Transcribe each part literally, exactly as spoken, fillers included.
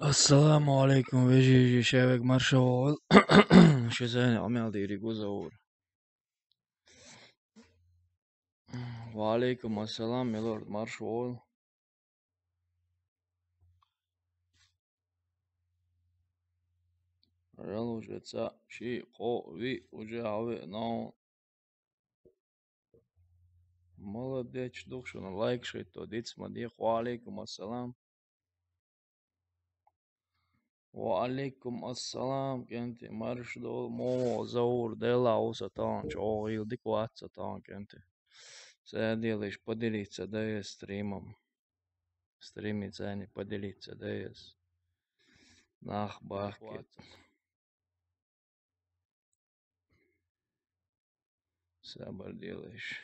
Ассаламу алейкум, вежи, вежи, шевек маршавал. Шизани амел дири гузаур. Ва алейкум ассалам, милорд, маршавал. Рал уже ца, ши, ко, ви, уже аве, но. Молодец, духшуна лайк шейто, диц ма дих, ва алейкум ассалам. Ва алейкум ассалам, кенти, марш дол, мо, заур, дела, уса тан, чо, ил дик ватса тан, кенти. Садил иш поделиться, да, я стримом. Стримить, а не поделиться, да, я с-, нах, бахки. Сабар делаешь.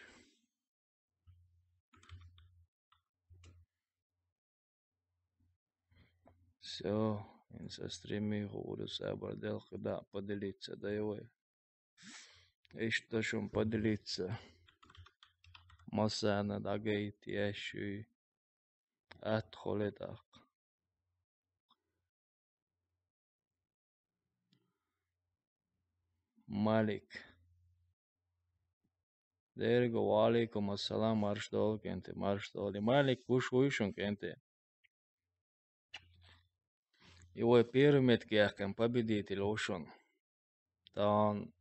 Всё, инса стрими гуру сабар дел, когда поделиться, да, я. Ишта шум поделиться. Масана дагайт яшуй. Ат холетах. Малик. Дерго, ва алейкум ассалам, марш дол, кенти, марш дол. Малик, куш уйшун, кенти. И вай первый метке яхкан победитель ушун. Тан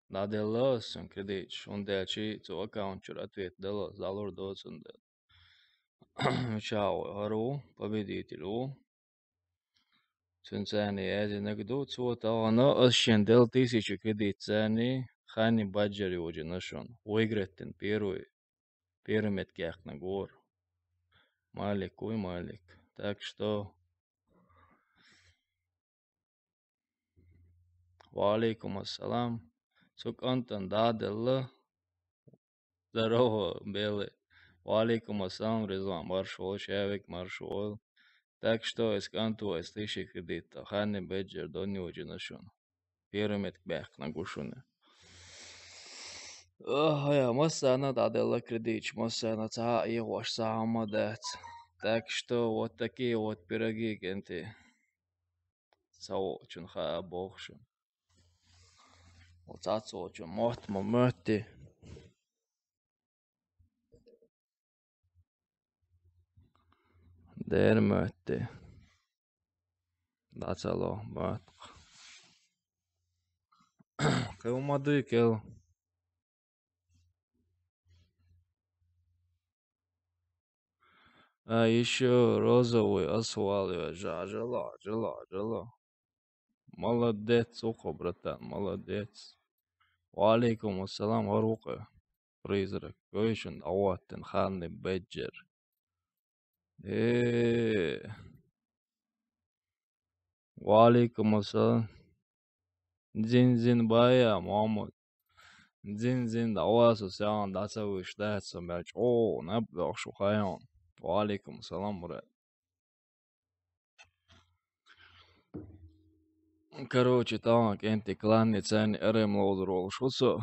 наделла сан кредит, шун дячи цу аккаунт чур ответ дала, залур доцун дел. Чао, гару, победитель у. Цун цани язи нагду, цу тагана ас шен дел тысячу кредит цани, хани баджари уджи нашун. Выиграть тен первый. Первый метке яхкан гор. Малик, уй, Малик. Так что, ва алейкум ассалам. Цук Антон дадалла. Здорово, Белый. Ва алейкум ассалам, Ризван. Маршавал, шавик, маршавал. Так что, эсканту, эс тысячи кредит, хани беджер, донни уджи нашун. Первый метке бяхкан гушуна. Ох, я, масана дадалла кредит, масана ца и ваш сама дать. Так что вот такие вот пироги, кенти. Цао чун ха бохшун. Вот цао чун мот ма моти. Дер мөтти. Дацало мөтк. Кылмады кел. А ещё розовый асфальт, жа-, жала, жала, жала. Молодец, ухо, братан, молодец. Ва алейкум ассалам, Арукъа. Призрак. Кой шун аваттын ханны беджер. Э. Ва алейкум ассалам. Дзин дзин бая, Мухаммад. Дзин дзин давасу сян дацавыш дацу мяч. О, наб дохшу хаян. Ва алейкум ассалам, брат. Короче, там кенти кланни цени эрем лоузрол шуцу.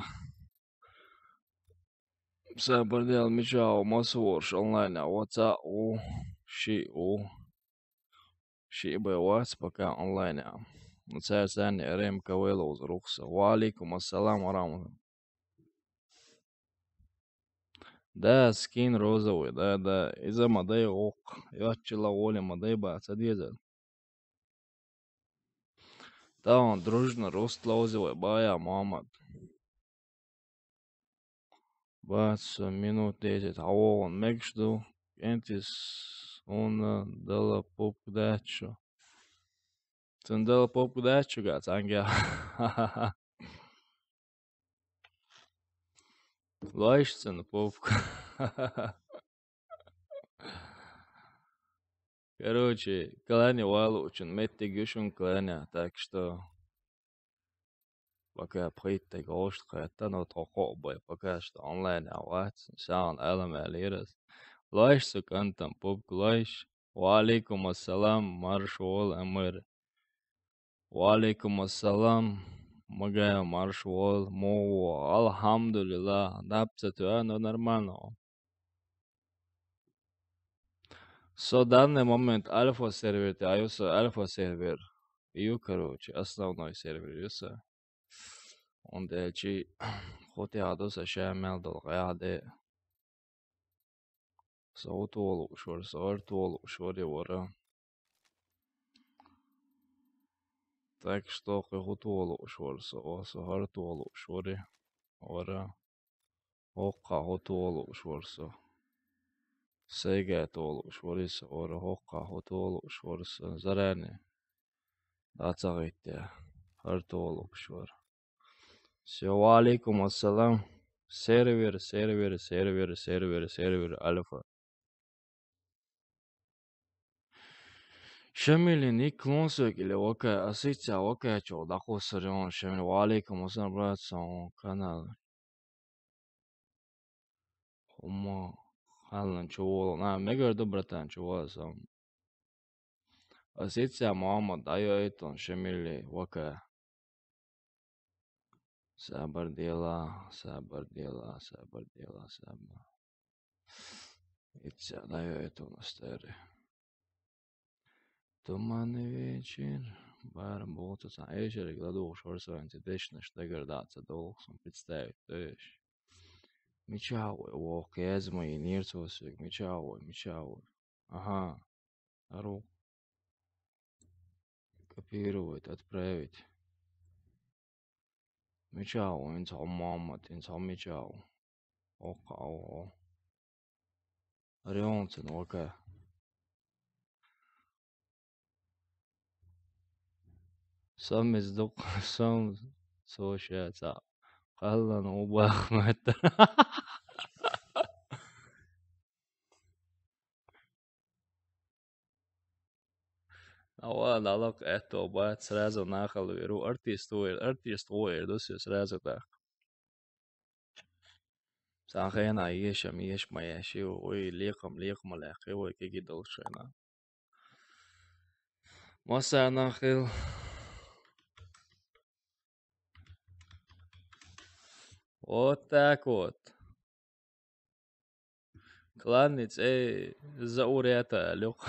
Са бардел мича у масу ворш онлайн, а ваца у ши у. Ши бе вац пока онлайн, а. Ну, ця цени эрем кавелоуз рухса. Ва алейкум ассалам ва рахматуллах. Да, скин розовый, да, да. Иза мадай ок. Ятчила воли мадай ба, ца деза. Там дружно рост лаузевый бая, Мухаммад. Бац, минут десять, а он мекшду. Кентис уна дала поп дачу. Цун дала поп дачу гац, ангя. Лайшцын попку. Короче, клане валучун, меттиг юшун клане, так что пока пхыйттай гошт хэтта, но токо бай, пока что онлайн авац, сян алам алирас. Лайшцын кантам попку лайш. Ва алейкум ассалам, маршвол эмир. Ва алейкум ассалам, магая маршвол, мова, алхамдулилла, дапца туа, но нормально. Со данный момент альфа сервер, те, а ю са альфа сервер. Ю, короче, основной сервер ю са. Онда чи хути хьаду са ша мел долу гӀехьа де. Со хӀу толу уш вара, со хӀара толу уш вара, вара. Так что кхин хӀу толу уш вара со, о, со хӀара толу уш вара, вара. ХӀокху хӀу толу уш вара со. Сайга толу уш вара со, вара. ХӀокху хӀу толу уш вара со. Зарани. ДӀа ца гӀиттехь. ХӀара толу уш вара. Всё, ва алейкум ассалам. Сервер, сервер, сервер, сервер, сервер, альфа. Шамилин ик лонсок или вака, асица вака чо дакъо сарён, Шамил, ва алейкум ассалам, брат, сон канал. ХӀумма халлан чу волу. На, мегар ду, братан, чу волу сон. Асица Мухаммад, айо айтон, Шамили, вака. Сабар дела, сабар дела, сабар дела, сабар. Ицця дайо это у нас старый. Туманный вечер, бар буца сан эшерик ладугӀуш варсаван ца дешнаш дагар даца долу сум представить, то есть. Мича вой, вох, язма и нирцо сиг, мича вой, мича вой. Ага. Ару. Копировать, отправить. Мича ву, инца хьо Мухаммад, инца хьо мича ву. Окха, о, о. Рёнцин, окей. Сам из дук, сам со шаца. Халлан убах мэтта. Ава, налак это бац, сразу нахал веру. Артист вой, артист вой, да всё, сразу так. Сан хена ешам, еш ма еши, ой, лекам, лекма леки, ой, кеги долчена. Масана хил. Вот так вот. Кланниц, эй, Заурята, алёх.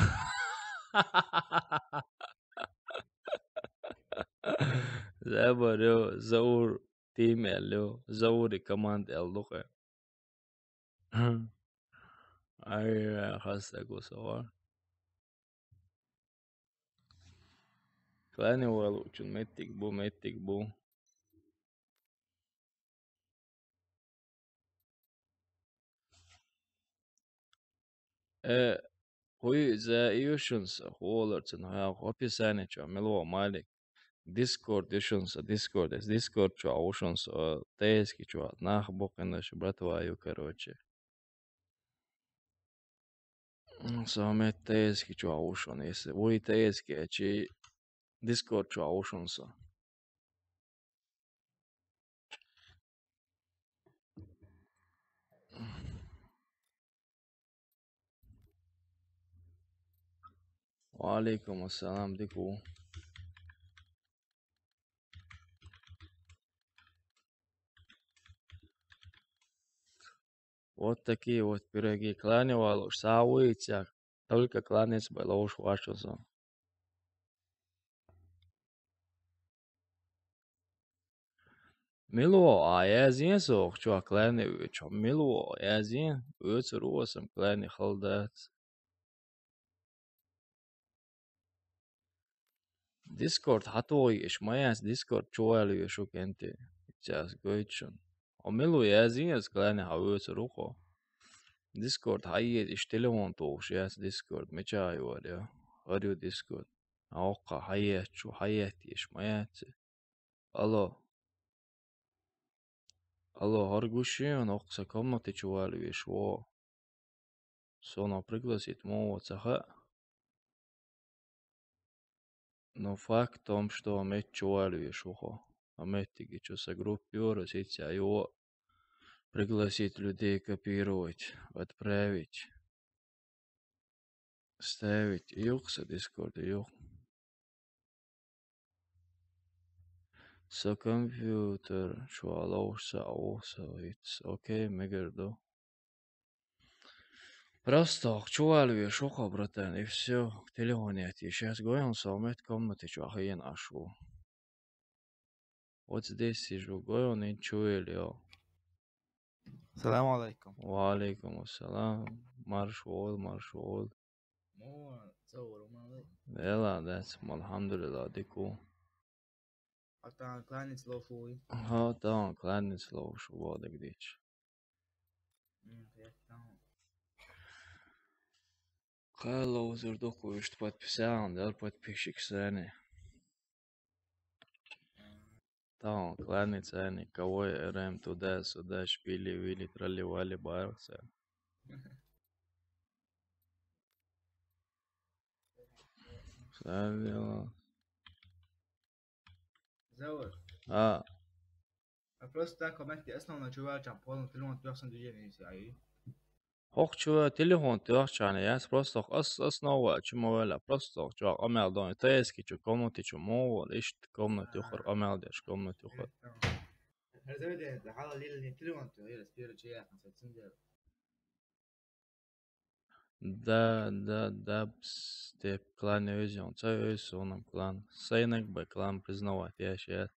Забарё, Заур тим, алё, Заури команд, алёха. Ай, хасса гусава. Клани валучун меттиг бу, меттиг бу. Э, хуй за июшунса, хуоларцун хьа, описание чо, мило малик. Дискорд ишунса, Дискорд, эс Дискорд чо, ушунса, тески чо, нах букинаш, братва ю, короче. Со мет тески чо, ушун, если уй тески, чи Дискорд чо, ушунса. Ва алейкум ассалам, дикку. Вот такие вот пироги. Клани валуш, савуйця. Только кланец байлауш вашуса. Мило, а язин сох, чо клани вичо. Мило, язин, вицу росам клани халдац. Дискорд хьатоеш, ма яц Дискорд чувалвеш у кенти. Ицяс гойтшун. О милу язин, яз клани хьавоьцу рухо. Дискорд хьаедеш, телефон тухуш яц Дискорд, мича ювар я. Арю Дискорд. А окха хьаетчу, хьаеттеш, ма яц. Алло. Алло, хӀара гуш шен оккха сан комнате чу валавеш ву. Сона пригласить ма ву ца хаьа. Но факт в том, что мет чу валавеш ву хьо. А меттиге чу сан группа юра сица ю. Пригласить людей, копировать, отправить. Ставить. Юкса Дискорд, юк. Со компьютер чу ловш са, о, со виц. Окей, мегар ду. Просто чувал веш ухо, братан, и всё. Телефон я ти сейчас гоем, со мет комнате чуахиен ашу. Вот здесь сижу, гоем, и чуел, йо. Салам алейкум. Ва алейкум ассалам. Марш вол, марш вол. Мо, цо вор, ма вай. Вела, дас, алхамдулилла, дику. А там кланец лофуй. Ха, там кланец лофуй, шо водак дич. М, я там. Кайло узур духу, что подписал, да, подписчик сани. Там кланец ани, кого РМ туда-сюда, шпили-вили, трали-вали, барса. Садила. Заур. А. А просто так, комментарий основной чувачам, полный трилион трёхсот движений, всё, ай. Хох чува телефон тёхчана, яс просто ас, основа чума вела, просто хох чува амел дон, таески чу комнате чу мовол, ишт комнате юхар амел деш, комнате юхар. Разовидение, да, хала лили не трилион тёх, я спиру чу яхна, сацин дер. Да, да, да, степ клан өзен, ца өз онам клан. Сайнак бай клан признавать, я щас.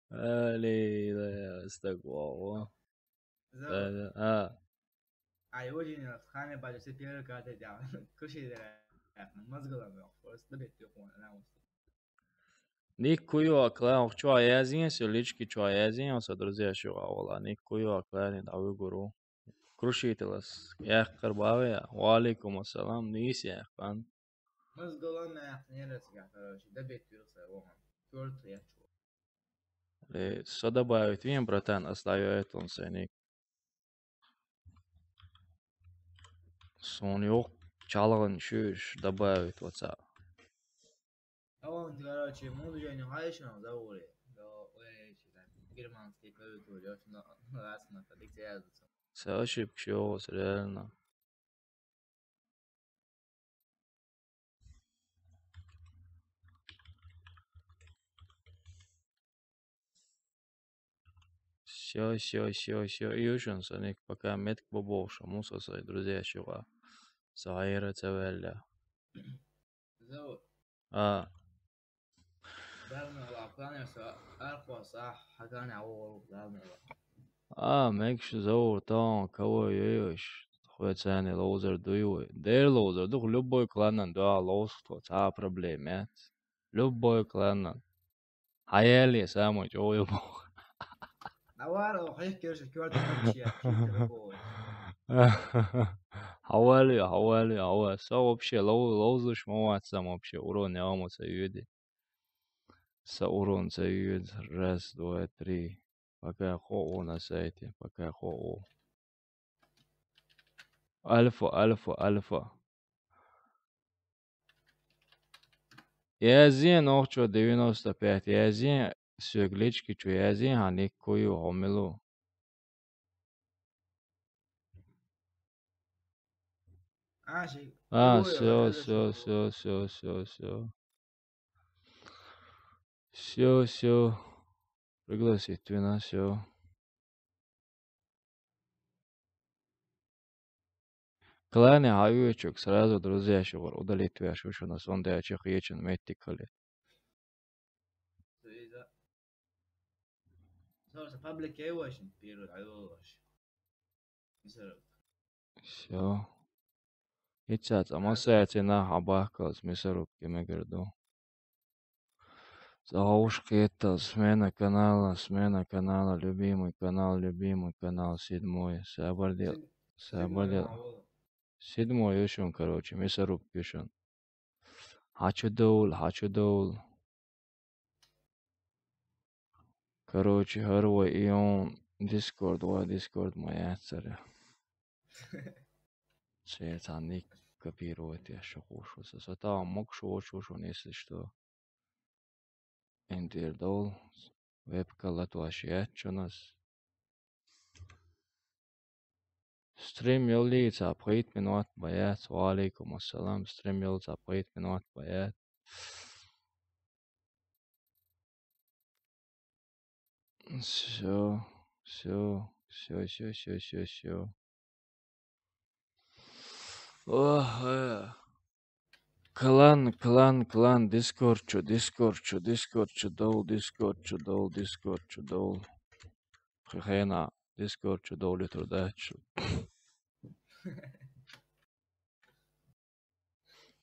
Али, да, стак вау. Да, да, а. А его же не хаме бача, все первые карты дял. Кушай, да, мозголом, просто добить трёх, он, она вот. Ник куйо клан, чуа язин, всё лички чуа язин, он со друзья чуа, вала, ник куйо клан, да, выгуру. Крушителас, я карбаве, ва алейкум ассалам, нис я клан. Мозголом, я не раз, я, короче, добить трёх, он. Чёрт, я чё. Э, со добавить вин, братан, остаёт он сеник. Сон ёх, чалаган шуш добавить ватса. А он, короче, мудрёный хайшан забыли. Да, ой, там, германский клавиатура, я на, на раз на продукция. Со ошибки, реально. Всё, всё, всё, всё. И ушан соник, пока метк бобовша, муса сай, друзья, чуга. Саира цевелля. Зовут. А. Давно ла, планер са, архуа са, хагана оу, давно ла. А, мекш зовут, он, кого йош. Хуя цены лоузер дуйвы. Дер лоузер, дух любой кланнан дуа лоуз, то ца проблема, э. Любой кланнан. Хаяли самый чёй бог. Навар, о, хай, короче, кёрдэ, короче, я, чё такого? Хавали, хавали, хавали. Со вообще лоу-, лоузуш моват сам вообще. Урон я вам оца юди. Со урон ца юд. Раз, два, три. Пока хо на сайте, пока хо. Альфа, альфа, альфа. Язин, ох, чё, девяносто пять, язин, сёглички, чё, язин, хани кую, хомилу. А, ши-, А, любой, всё, вот это всё, всё. Всё, всё, всё, всё. Всё, всё. Пригласить, двенадцать, всё. Клане хавючук сразу, друзья, шугар удалить вяшуш у нас, он дячи хиечен метти кали. Сразу паблик я очень первый, а его очень. Всё. Ицац, а масаец и на хабахкалс, мясорубки мегарду. Заушкета, смена канала, смена канала, любимый канал, любимый канал, седьмой. Сабардел, Сабардел. Седьмой ушун, короче, мясорубки ушун. Хачу доул, хачу доул. Короче, гьар вай ион Discord, вай Discord ма яцара. Се цан ник копировать я шо хушу. Со, со та мог шо, шо, шо, если что. Интердол. Вебка латваш ячунас. Стрим ёллица пхит минут баяц. Ва алейкум ассалам. Стрим ёллица пхит минут баяц. Всё. Всё, всё, всё, всё, всё, всё. Ох, э. Клан, клан, клан, Дискорд чу, Дискорд чу, Дискорд чу, дол, Дискорд чу, дол, Дискорд чу, дол. Хе-, хена, Дискорд чу, дол, литр дачу.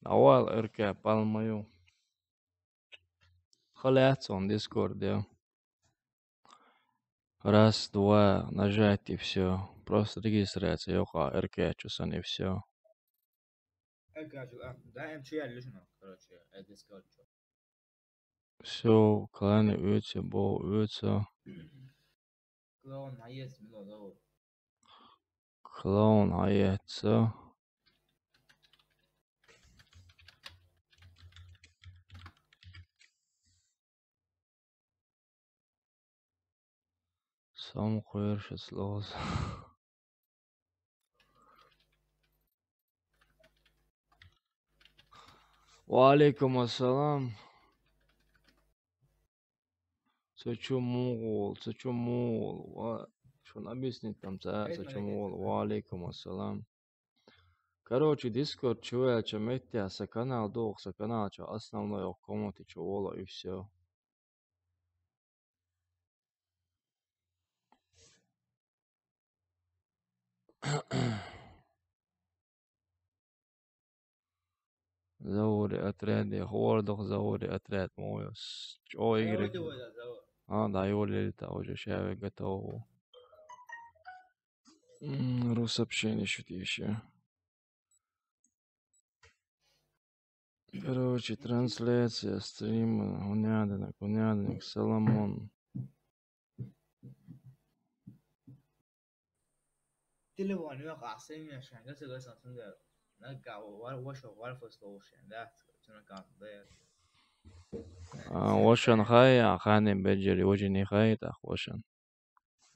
Авал РК, палмаю. Халяц он Дискорд, я. Раз, два, нажать и всё. Просто регистрация, ёха, РК чу сан и всё. РК чу, а, да, М чу я лишь, ну, короче, э, Дискорд чу. Всё, кланы уйца, бо уйца. Клоун наест, мило, да. Клоун наест. Сам хуершит слоз. Ва алейкум ассалам. Ца чу мугъул, ца чу мугъул. Ва, шун объяснить там, ца, ца чу мугъул. Ва алейкум ассалам. Короче, Дискорд чу ваьлча метте са канал доху, са канал чу основной комнате чу волу и всё. Заводи отряд, я хор дох заводи отряд мой. Чё игры? А, да, его лили та уже, ща я готов. М, рус общение что-то ещё. Короче, трансляция стрима. Гунядинак, Гунядинак, Соломон. Телефон yok, aslında yaşayan. Gasa gasa aslında. Ne ka var, var şu var fazla olsun. Da, sonra kaldı. А, ошон хай, а, ханин беджери, ожини хай, так, ошон.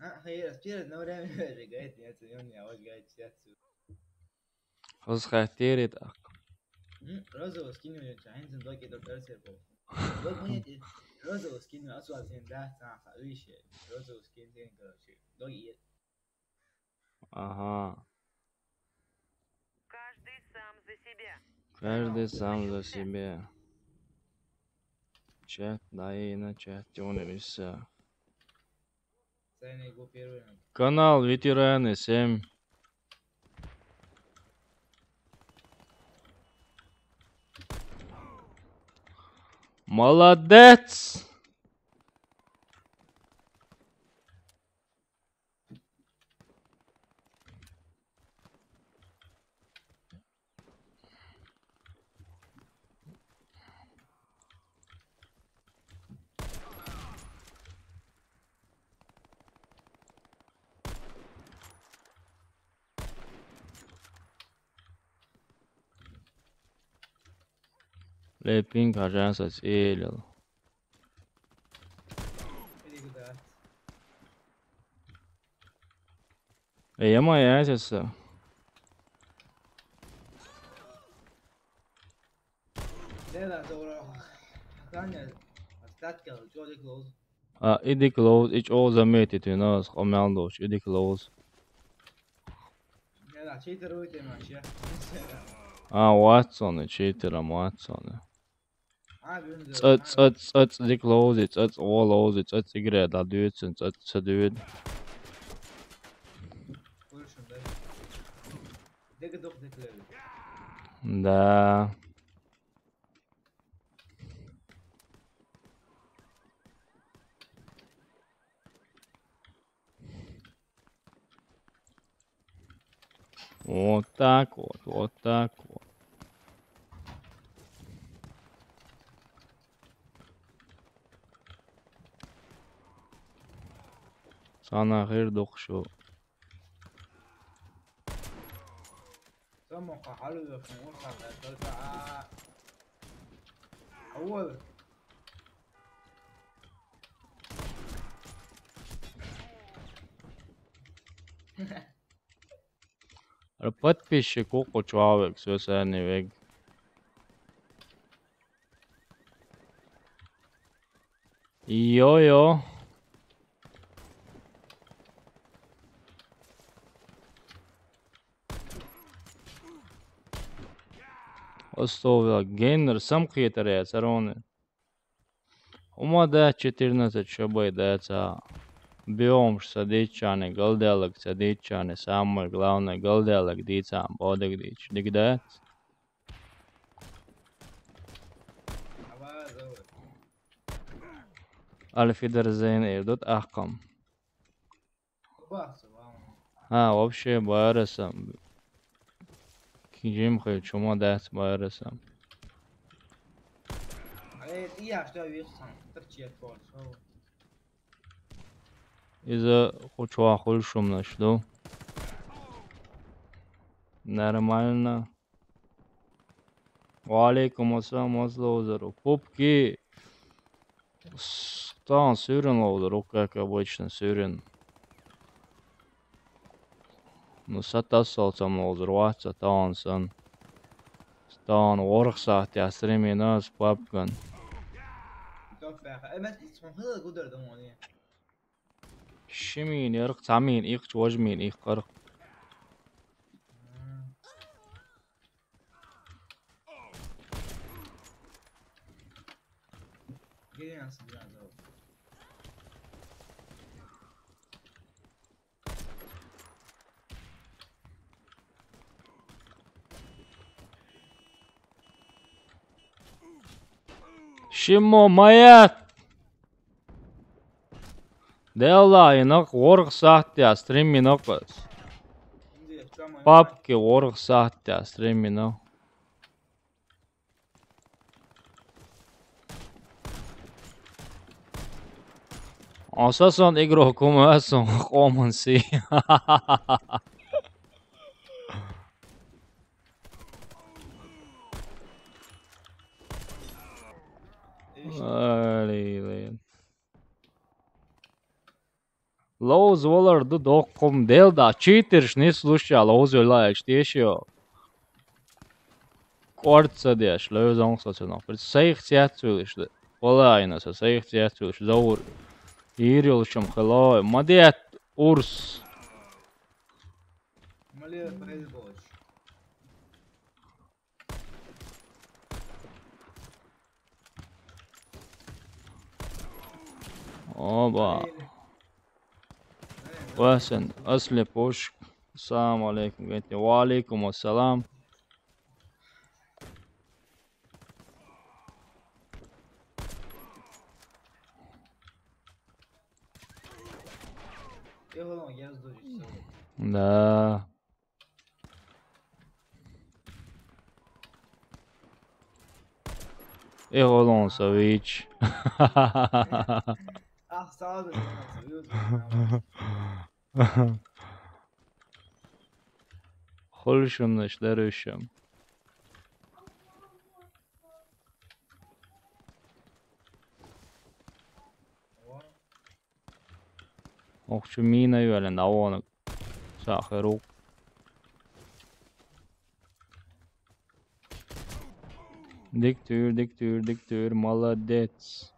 А, хай, спирит, но время же, говорит, нет, он не, вот, говорит, сейчас. Хос хай терит, а. М, розовый скин, а, Хэнсон доки доктор серпо. Вот мне эти розовый скин, а, суазин, да, ца, ха, видишь, розовый скин, короче, доги. Ага. Каждый сам за себя. Каждый сам за себя. Чат, да и на чат, он и всё. Канал Ветераны семь. Молодец! Лепин кажанса целил. Э, я моя сестра. А, иди close, ич о заметит, у нас хомял дочь, иди close. А, Уатсон, читер, а, Уатсон. Ц-, ц-, ц-, ц-, иди close, ц-, ц-, о, close, ц-, ц-, игре, да, дует, ц-, ц-, ц-, дует. Да. Вот так вот, вот так вот. Сана хир духшу. Самоха халу духшу, вот так вот. А, вот. Подписчик уку чуавек, сёсани век. Йо-йо. Остовел геннер сам кхетаря цароны. Ума да четырнадцать шабай да ца. Биомш са диччане, галдялак са диччане, самое главное, галдялак дицам, бодак дич. Дигдац? Альфидерзейн эрдут ахкам. Ха, вообще байрасам. Кижим хай чума дац байрасам. Э, я что вижу сам, торчит больше. Иза хучуа хулшумнаш ду. Нормально. Ва алейкум ассалам, Маслоузер. Пупки. Стан сюрин лоузер, как обычно, сюрин. Ну, сатассалцам лоузер, ватса таан сан. Стан ворх сахтя стримина с папкан. Шимин ярх, цамин их, чважмин их, карх. Geliyor nasıl biraz o. Шимо маят. Делла инок ворх сахтя стриминок. Папки ворх сахтя стриминок. Асасан игрокум асон хоман си. Али, блин. Лоуз волар ду доккум дел да читерш не слушай, лоуз вела эш тешио. Корца деш, лоуз он со цена. Пред сейх цяцуилиш да. Вала айна со сейх цяцуилиш заур. Ирил шум хело. Мадет урс. Мале прейзболш. Оба. Васен, асле пуш. Салам алейкум, генти. Ва алейкум ассалам. Да. Эх, олонса вич. Ах, сразу. Хулшумныш дерюшем. Ох, чё мина юэлэн, а он. Сахару. Диктор, диктор, диктор, молодец.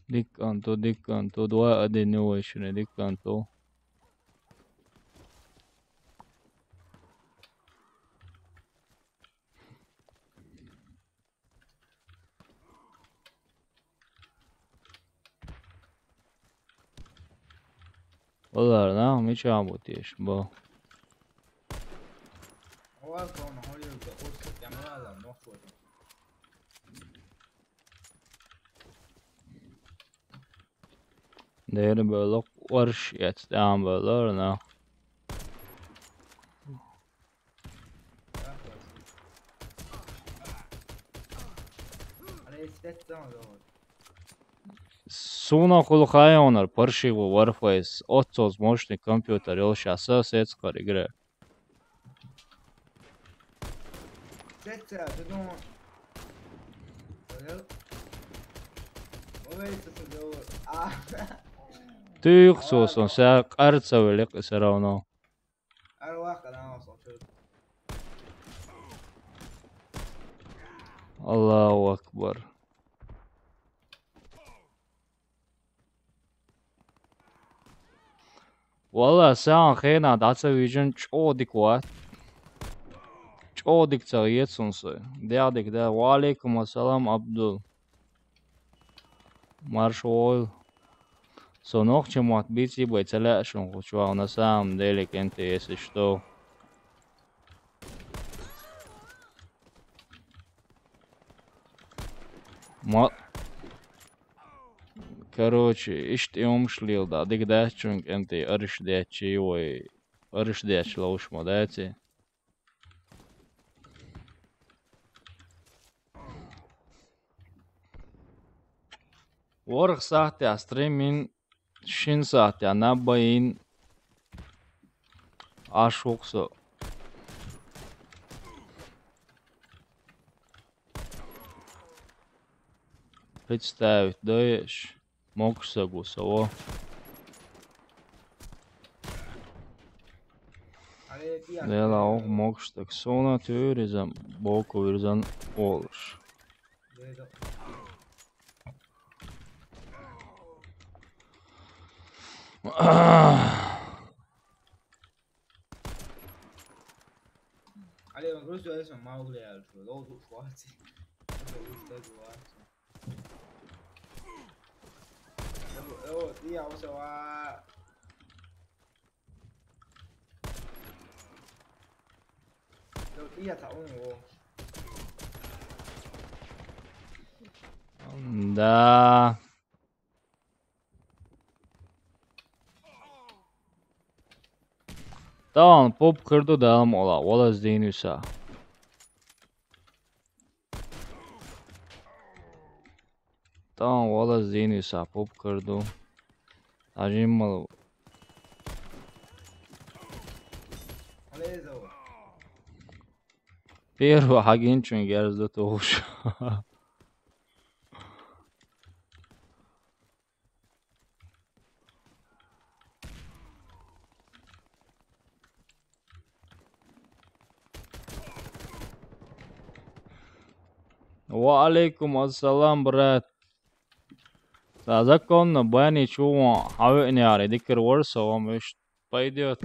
Дик анту, дик анту, два один не очень, дик анту. Олар, на, мича бутиш, бо. Дери бөлөк орш яц там бөлөр, на. Суна хулхайонар паршивый Warface, отцоз мощный компьютер, ёл щаса сецкар игры. Тюх, сос, он ся карца велик всё равно. Аллаху акбар. Валла, сагӀан хенахь дӀа ца вижина чӀогӀа дика вац. ЧӀогӀа дика ца веза суна со. ДегӀ дика да. Ва алейкум ассалам, Абдул. Марша вогӀийла. Со нохчийн мотт бийций бен ца лаьа шуна хӀокху чохь, на самом деле, кӀентий, если что. Ма-, короче, иштта и хӀумаш леладо, дика дац шуна, кӀентий, араш детташ вай, араш детташ ловш ма дац и. ВорхӀ сахьтехь стрим йина, шина сахьтехь наб бан йина, Ӏаш ву-кх со. Представить дойеш, могуш стаг ву со, во. Делахь, оха могуш стаг. Суна туьйра иза, боку вирзан олуш. Алло, грузь, я сам Маугли, я что, долго шварц. Эво, эво, я вот сова. Эво, я та, он, о. Да. Тахана пуп кхир ду, Дала мукъ лахь, валаз дийна виса. Тахана валаз дийна виса пуп кхир ду. Хьажимма. Первый хьагинчун герз ду тухуш. Ва алейкум ассалам, брат. Сан законно бани чу вон хьан веънера, дикар вара со вам иштта. Пойдёт.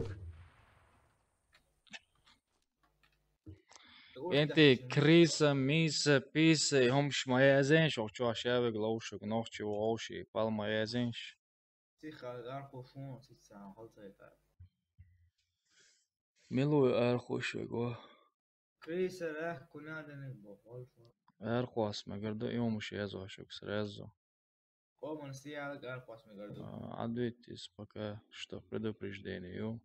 КӀентий, криса, миса, писа, и хӀумаш ма язйийша, оха чохь шаверг ловшуг, нохчи ву гӀовший, пал ма язйийша. Сиха архуш ву, сица хьалцайта. Мила ву архуш вега? Криса, рах, кунаданиг бохол. Архуш мегар ду, и хӀумаш язйийша сразу. Коман сиялаг архуш мегар ду. А, ответьте пока что предупреждение ю.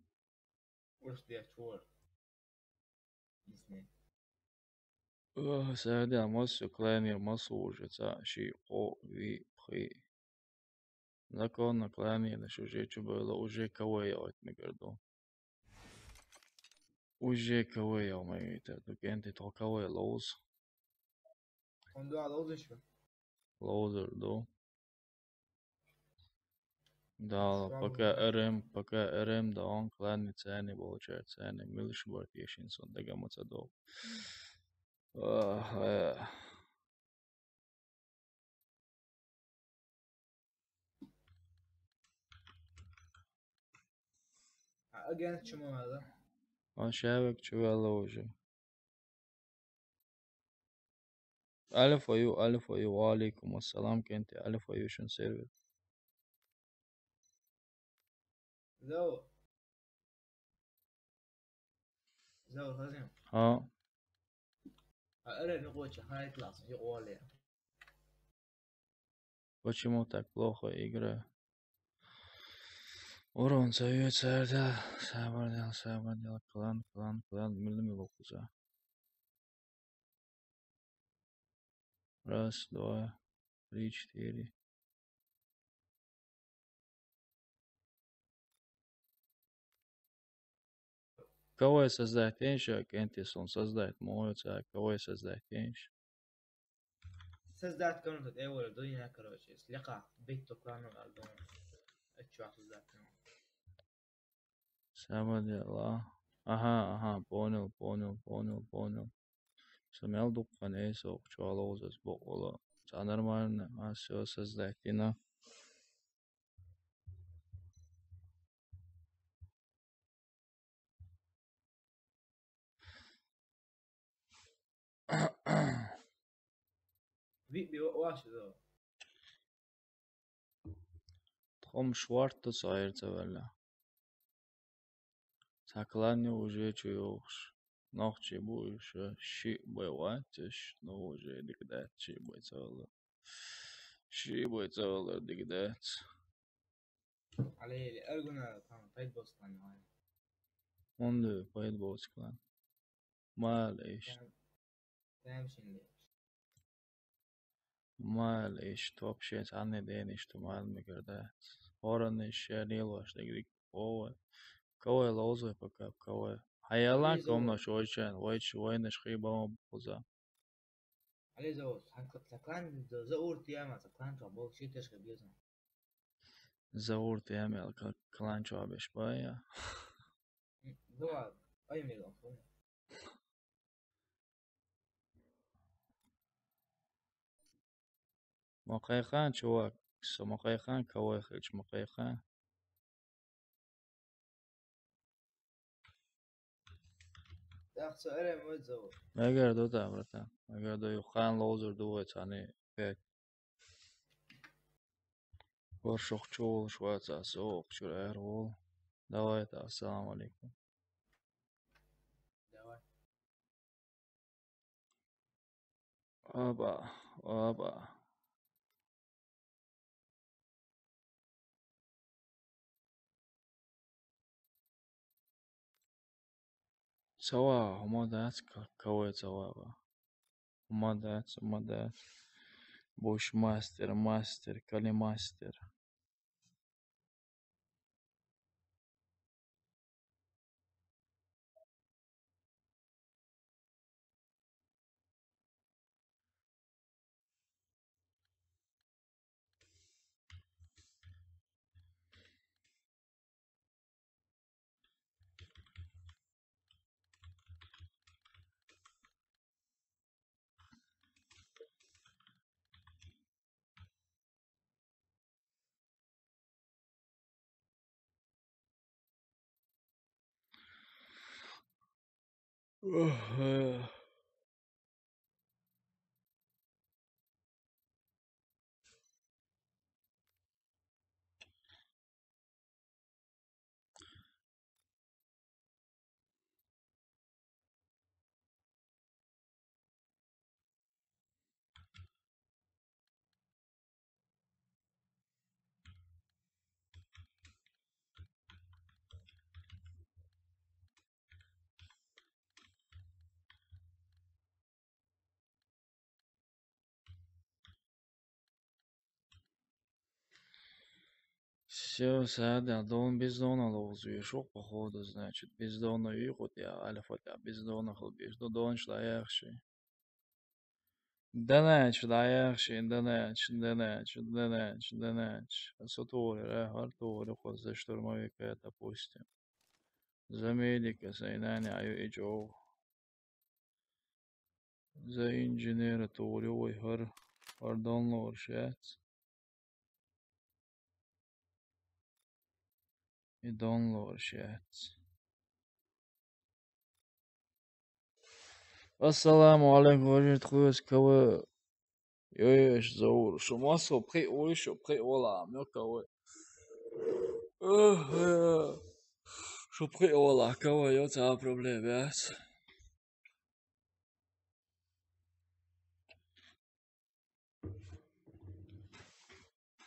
Уж де чур. Исни. Ох, сагӀа дела, массо а кланера, массо а уже цхьаъ, шиъ, кхоъ, виъ, пхиъ. Законно кланераш уже чу бевлла, уже КВ яхӀуьйту мегар ду. Уже КВ яхӀу мегар ду, кӀентий, тхо КВ ловзу. Он дуа ловзуш ву? Ловзур ду. Да, пока РМ, пока РМ да, он кланни царни болчар царни милаш бар тешин сон дага ма ца дов. Ах, э. А агент чему надо? Он шаверг чу ваьлла уже. Алифа ю, алифа ю, ва алейкум ассалам, кӀентий, алифа ю шун сервер. Зау. Зау, хазим. Хьо. А эре нукъоча хьайтлас, юкъоле. Почему так плохо играю? Урон союз царда, сабар дел, сабар дел, клан, клан, клан, милли милу куза. Раз, два, три, четыре. КВ создать тенша, кӀентий, сон создать мою ца, КВ создать тенша. Создать комнату, эвора дуйна, короче, слегка бить то клану, а дом. Это чё создать комнату? Сама дела. Ага, ага, понял, понял, понял, понял. Со мел дуккха эйса чуала узас бокъула. Ца нормально, а всё создать дина. Би, би, о, о, шу, да. Тхом шварта сайр цавалла. Цхьа клан уже чу йохуш. Нохчий бу уьш, шиъ бай вац уьш, ну, уже дика дац, шиъ бай цавалла. Шиъ бай цавалла дика дац. Алели, аргуна, там, пайда боцу клан вай. Онда пайда боцу клан. Мал иш. Там, там шин ле. Мал иш, вообще, цхьанне ден иш, ту мал мегар дац. Оран иш, я лелош, дегрик, овай. Кавай лозой пока, кавай. Хьаялан Алли, комнош вайчан, вайч, вайнаш хи бама буза. Алли, зо, сан кла-, сан клан, зо, зо урт яма, сан клан чо, бол шитеш хи беза. Зо урт яма, кла-, клан чо беш бая. М, зо, ай, ме, зо, зо. Макайхан, чувак, со Макайхан, кавай хилч Макайхан. Так, со эре мой зовут. Мегар ду да, братан. Мегар ду, юхан лозер ду вай цани пять. Варшох чулш ваца, со охчур эр вол. Давай, та, ассаламу алейкум. Давай. Опа, опа. Цава, хӀума дац, ка-, кавай цава ба. ХӀума дац, хӀума дац. Буш мастер, мастер, кали мастер. Всё, сада, дон бездона ловзуешь, походу, значит, бездона юхот я, альфа я, бездона хлбиш, дон шла яхши. Данач, да яхши, данач, данач, данач, данач. Со тури, ра, хар тури, хоза штурмовика, допустим. За медика, за инани, аю ичо. За инженера тури, ой, хар, хар дон лоршац. И дон лоршац. Ассаламу алейкум, вожит хуйс кавы. Йоеш заур. Шумасо пхи ойшо, пхи ола, мё кавы. Эх, э, шо пхи ола, кавы, йо, ца проблемяс.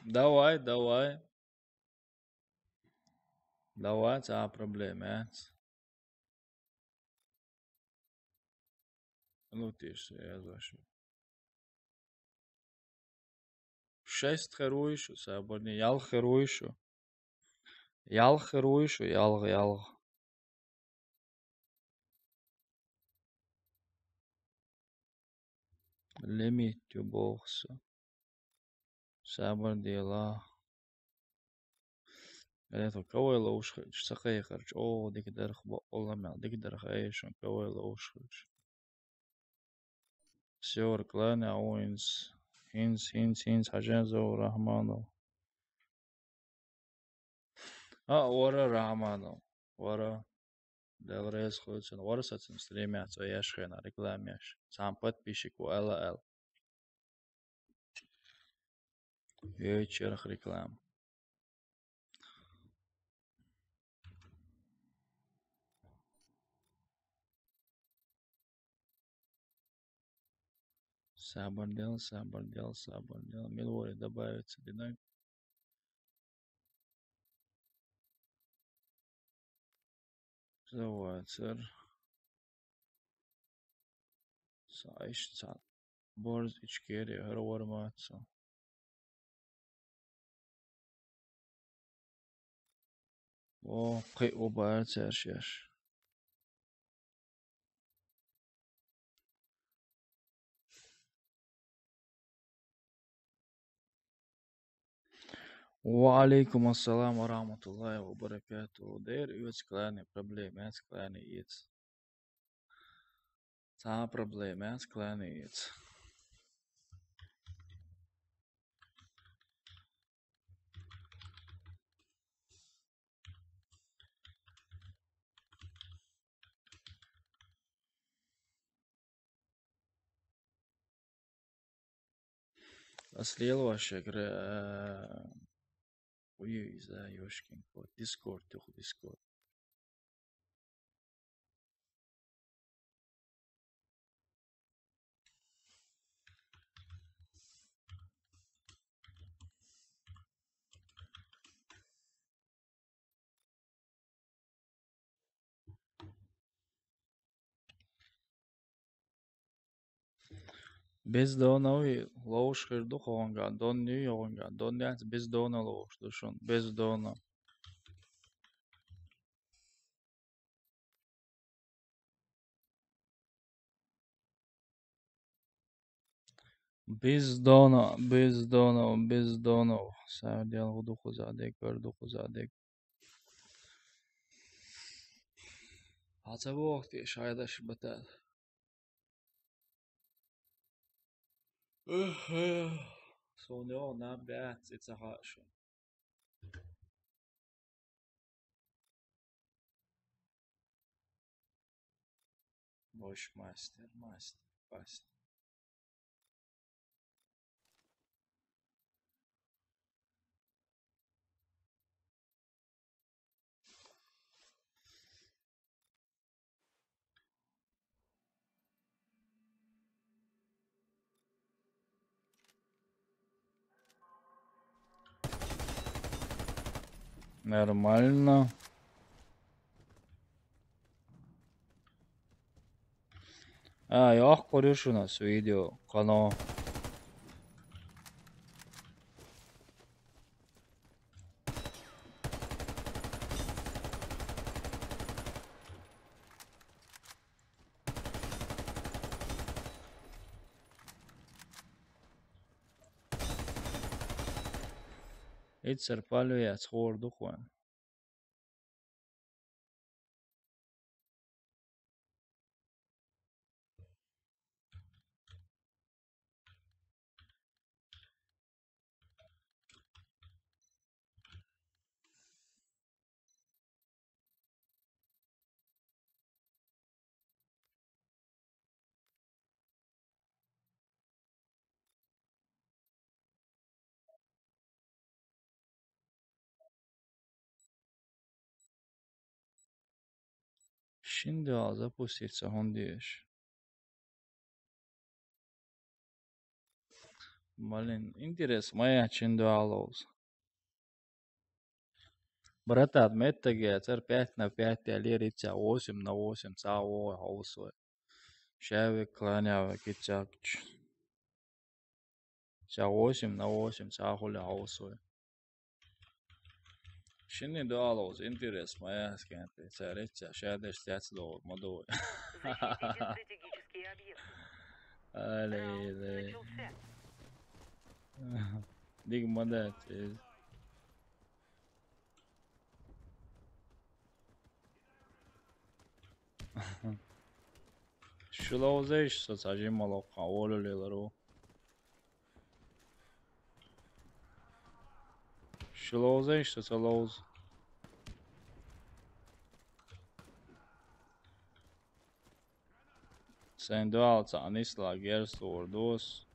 Давай, давай. Давай, ца проблемяс. Ну, ты ж, я за что. Шесть херуйшу, сабарни, ял херуйшу. Ял херуйшу, ял, ял. Лимит бохса. Сабар дела. Элето кавай лоуш хич, сакай харч. О, дик дарх ба, ола мел, дик дарх айшун, кавай лоуш хич. Сёр, кланя, уинс. Хинс, хинс, хинс, хажен зо Рахманов. А, вара Рахманов. Вара. Дел рез хуйцун. Вара сацин стримя, цо яш хена, рекламяш. Сам подписчик у Л Л. Вечерах реклама. Сабар дел, сабар дел, сабар дел. Милвори добавится, динамик. Завоцер. Саиш ца. Борз ичкери, гьар вар маца. О, кхи у бар цершеш. Ва алейкум ассалам ва рахматуллахи ва баракатуху. Дер, оьц клане проблема, оьц клане иц. Цхьа проблема, оьц клане иц. Ас лелош шегра, э, уй, иза, ёшкин кот, Дискорд, юх, Дискорд. Без дона уй, ловуш хир ду хӀанга, дон нуй хӀанга, дон яц, без дона ловуш ду шун, без дона. Без дона, без дона, без дона. Сардел гудуху задек, бердуху задек. Ацабохти шайдаш батат. Эх, эх. Сонё на бяц, и цахашу. Больше мастер, мастер, мастер. Нормально. А, я кореш у нас видео, канал. Иццар палве яц хор духван. Шин дуал запуститься, хӀун деш? Блин, интерес, моя шин дуал ловз. Братан, меттаге цар пять на пять лериться, восемь на восемь, цхьа вогӀу хьовсой. Шаьвик кланява кицакч. Цхьа восемь на восемь, цхьа хули хьовсой. Шинни дуаловз интерес ма яхкенте, цариця шадеш цяц ловр ма дой. Защитите стратегические объекты. Али, Раунд али. Начался. Диг ма дац, э. Шу ловзеш, со цхьа жимма локха, олу лелару. Шу ловзеш, со ца ловз. Сайн дуал цхьа анисла герс ловр дос.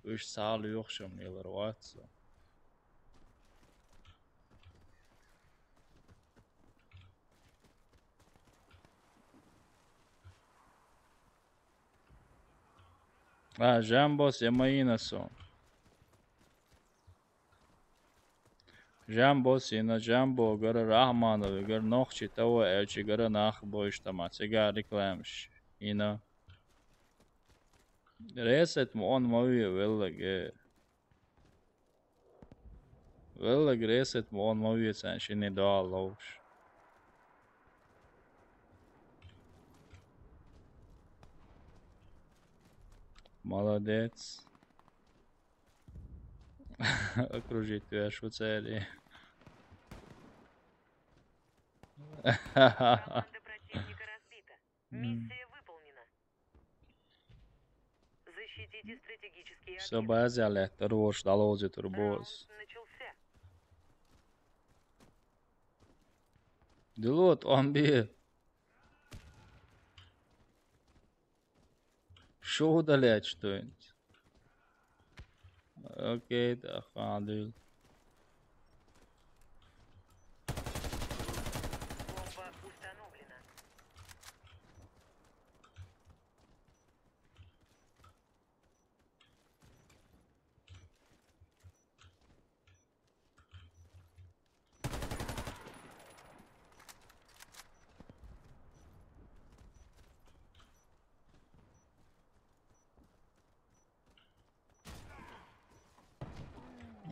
Уж цхьа лоьхуш-м лелар вац со. А, Жамбос, я ма йина со. Жамбос йина, Жамбогара, Рахмановгара, нохчий ТВ-гара нах ба уж тӀа ма, цигара рекламаш йина. Ресет ма он ма ве веллаг, э. Веллаг ресет ма он ма ве цхьан шинне доал ловш. Молодец. Окружить тебя шуцели. Команда противника разбита. Миссия выполнена. Защитите стратегические Всё, объекты. База лет, рвош, дало зе турбоз. Раунд начался. Дилот, он би. Что удалять что-нибудь? Окей, да, хвалил. Бомба установлена.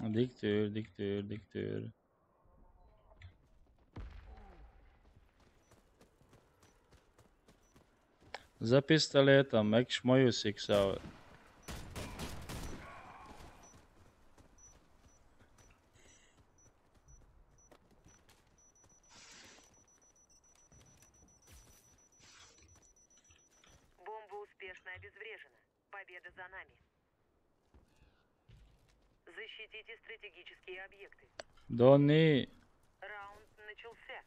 Диктор, диктор, диктор. За пистолетом, экш мою сиксау. Бомба успешно обезврежена. Победа за нами. Защитите стратегические объекты. Донни. Раунд начался.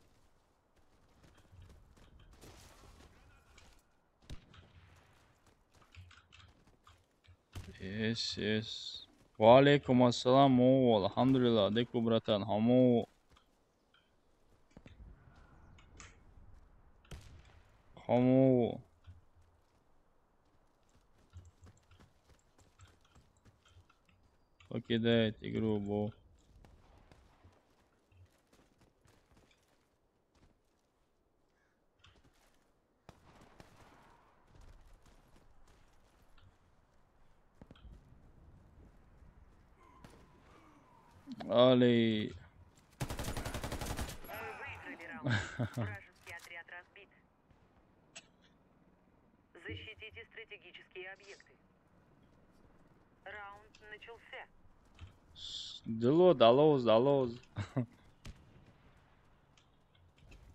Yes, yes. Ва алейкум ассалам, о, алхамдулилла, деку, братан, хаму. Хаму. Покидает игру, бо. Али. Мы выиграли раунд. Вражеский отряд разбит. Защитите стратегические объекты. Раунд начался. Дило, далоз, далоз.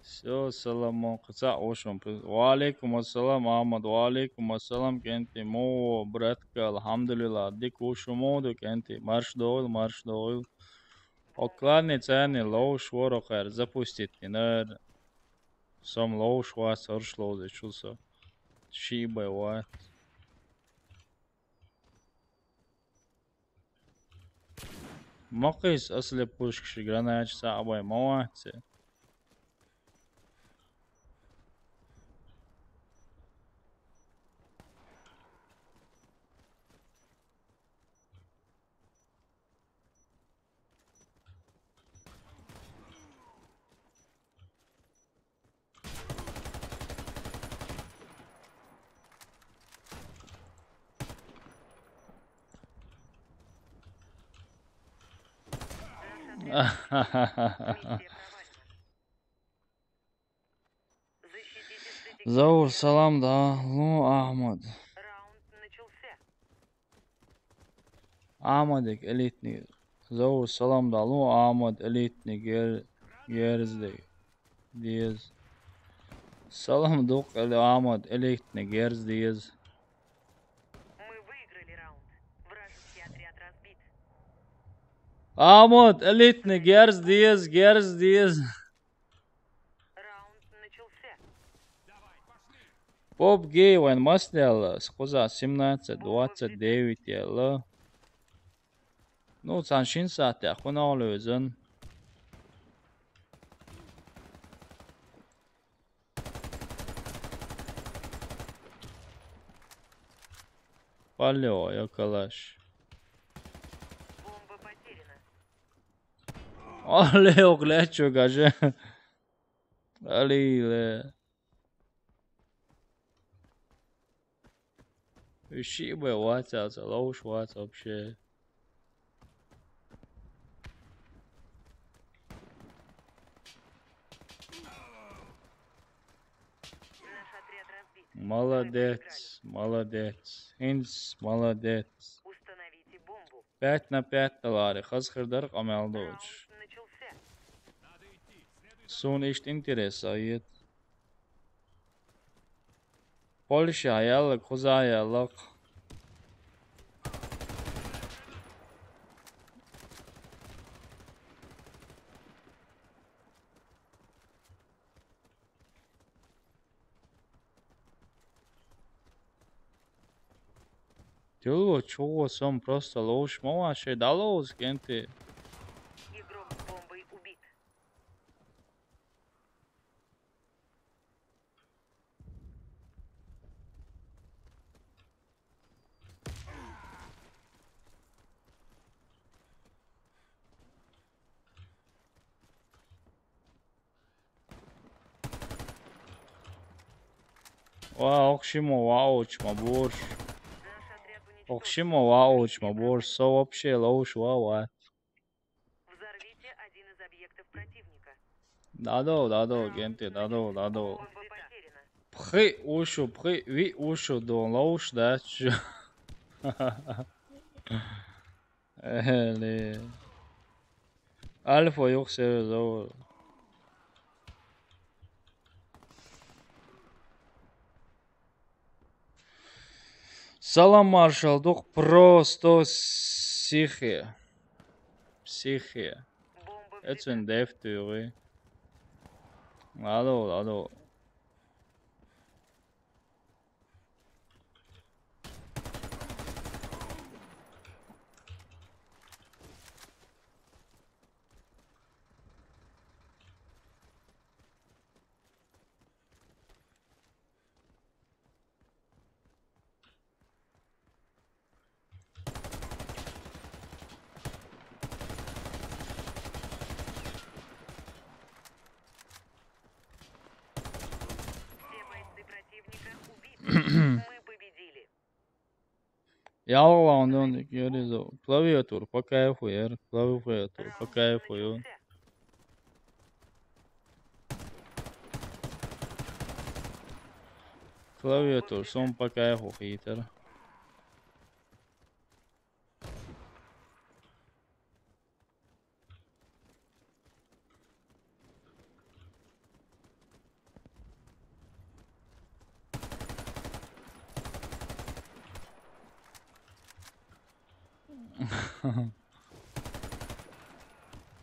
Всё, салам, къаца ошум. Ва алейкум ассалам, Ахмад. Ва алейкум ассалам, кенти. Мо, братка, алхамдулилла. Дик ошум оду, кенти. Марш дойл, марш дойл. Окладни цени лоуш ворохар запустить динар. Сом лоуш вац, орш лоузе чулсо. Шибай вац. Мокъис асле пушкши гранач сабай маватсе. Заур, салам да, лу Ахмад. Ахмадик элитный. Заур, салам да, лу Ахмад элитный гер-, герзди. Диез. Салам дук, эли Ахмад элитный герз диез. Мы выиграли раунд. Вражеский отряд разбит. Ахмад элитный герз диез, герз диез. Раунд начался. Поп Гей вайн масляла, скуза семнадцать двадцать девять яла. Ну, цхьан шин саатехь хӀун олу изан? Паллио, я калаш. Бомба потеряна. Алло, глядь, чё, гаже. Алло. Уьш шиъ бен вац аьлла, ловш вац вообще. Наш отряд разбит. Молодец, молодец. ХӀинца молодец. Установите бомбу. Пять на пять даларе, хаза хир дара къамел доцуш. Раунд начался. Суна иштта интерес а ет. Польша яьлларг, кхуза яьлларг. Тило чугӀо сом просто ловш ма ван шайн дӀаловза кӀентий. Игрок с бомбой убит. Ва, охшимо ваучма бурш. Охшимо ваучма бурш. Со вообще ловш ва вац. Взорвите один из объектов противника. Дадо, дадо, генте, дадо, дадо. Бомба потеряна. Пхи ушу, пхи ви ушу дон ловш дац чу. Эли. Альфа юхсерзо. Салам, маршал, дукха просто сихе. Психе. Бомба взята. Эцун дефтуьгӀи. Ладо, ладо. Все бойцы противника убиты. Мы победили. Ялгъалгъун дон дика яриза. Клавиатура по кайфу яр, клавиатура по кайфу ю. Клавиатура сом по кайфу хийтар.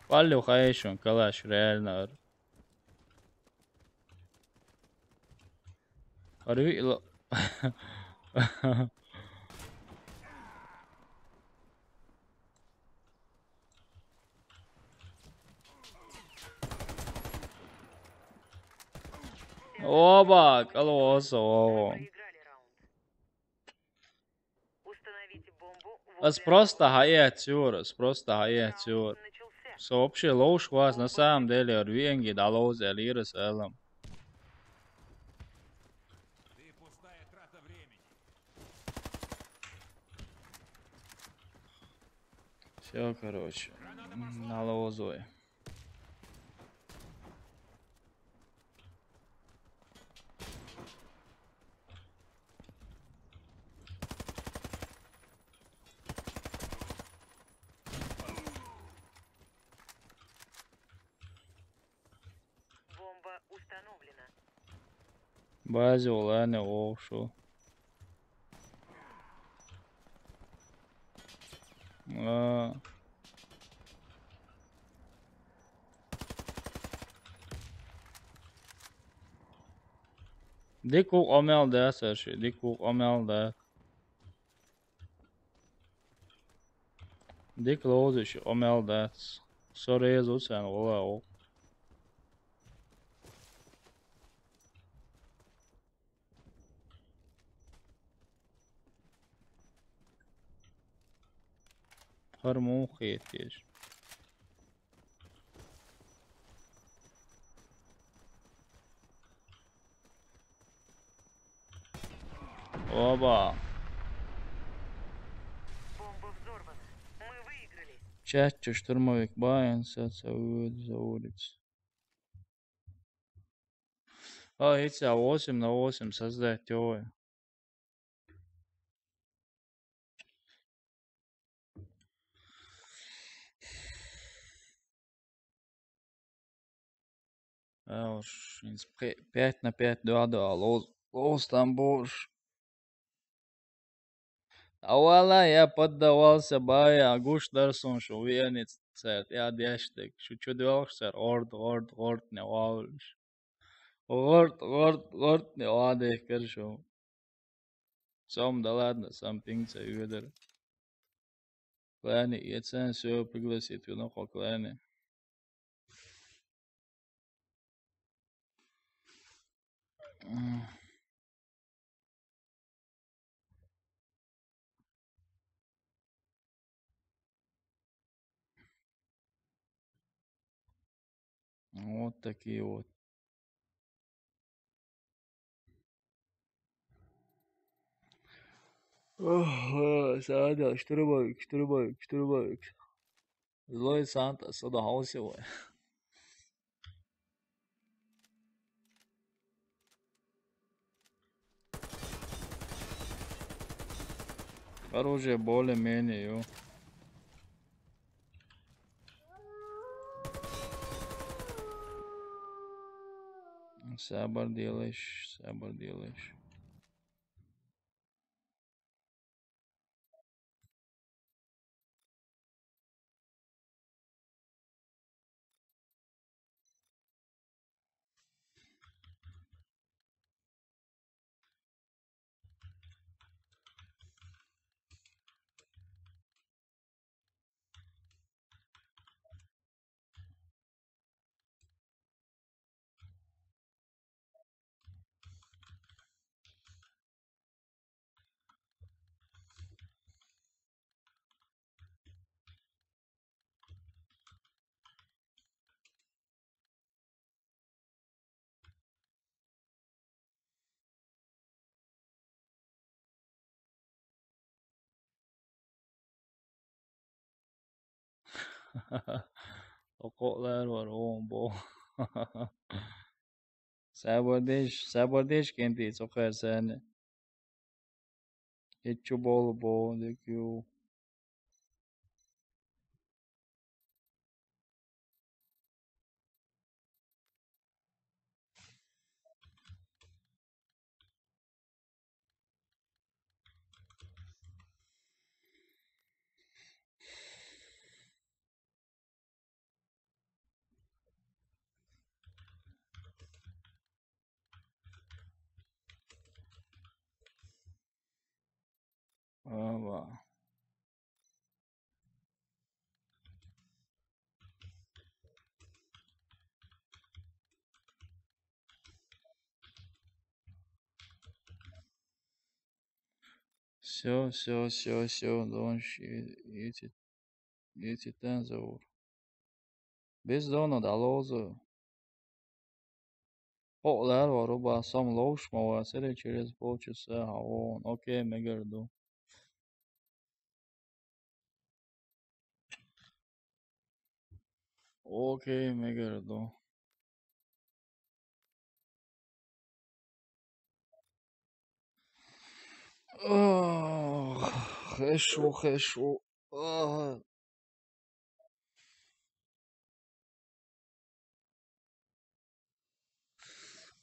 Паллио хайшун калаш реально ар. Арви ла. Оба, калоса, оба. Ас просто хьаэц юра, ас просто хьаэц юра. Со вообще ловш вац, на самом деле, ар виенги дӀаловза аьлла йира ас алам. Всё, короче, м, наловзой. Бомба установлена. Базе улане вовшу. А. Дика ву къамел дац аша, дика ву къамел дац. Дика ловзуш къамел дац. Со реза ву царна гӀолла ву. ХӀара муха хеташ? Оба. Бомба взорвана. Мы выиграли. Чат чу штурмовик баьннад, саца вуьйцу за улица. А, эца восемь на восемь создать делай. А уж, в принципе, пять на пять, два-два, лоз, лоз там будешь. А вала, я поддавался, бая, гуш дар суна шу веанец царт, я деш дек. Шу чу доьлхуш цар, гӀорд, гӀорд, гӀорд, не валуш. ГӀорд, гӀорд, гӀорд, не вадехкар шу. Сом, да ладно, сам пинг ца юьдар. Клане, я цен всё пригласит, вина хо клане. М. Вот такие вот. Ох, садя, штурмовик, штурмовик, штурмовик. Злой Санта, сада хаосе вай. Оружие более-менее, ё. Сабар делаешь, сабар делаешь. Окъо лар вар, он бо. Сабардеш, сабардеш кенти цукъер сани. Иччу болу бо, декю. Ава. Всё, всё, всё, всё, донш, и, и эти, и эти тензаур. Без зона да лозу. О, лар варуба, сам лоуш ма васили через полчаса, а он. Окей, мегар ду. Окей, мегар ду. Ох, хешо, хешо. Ох.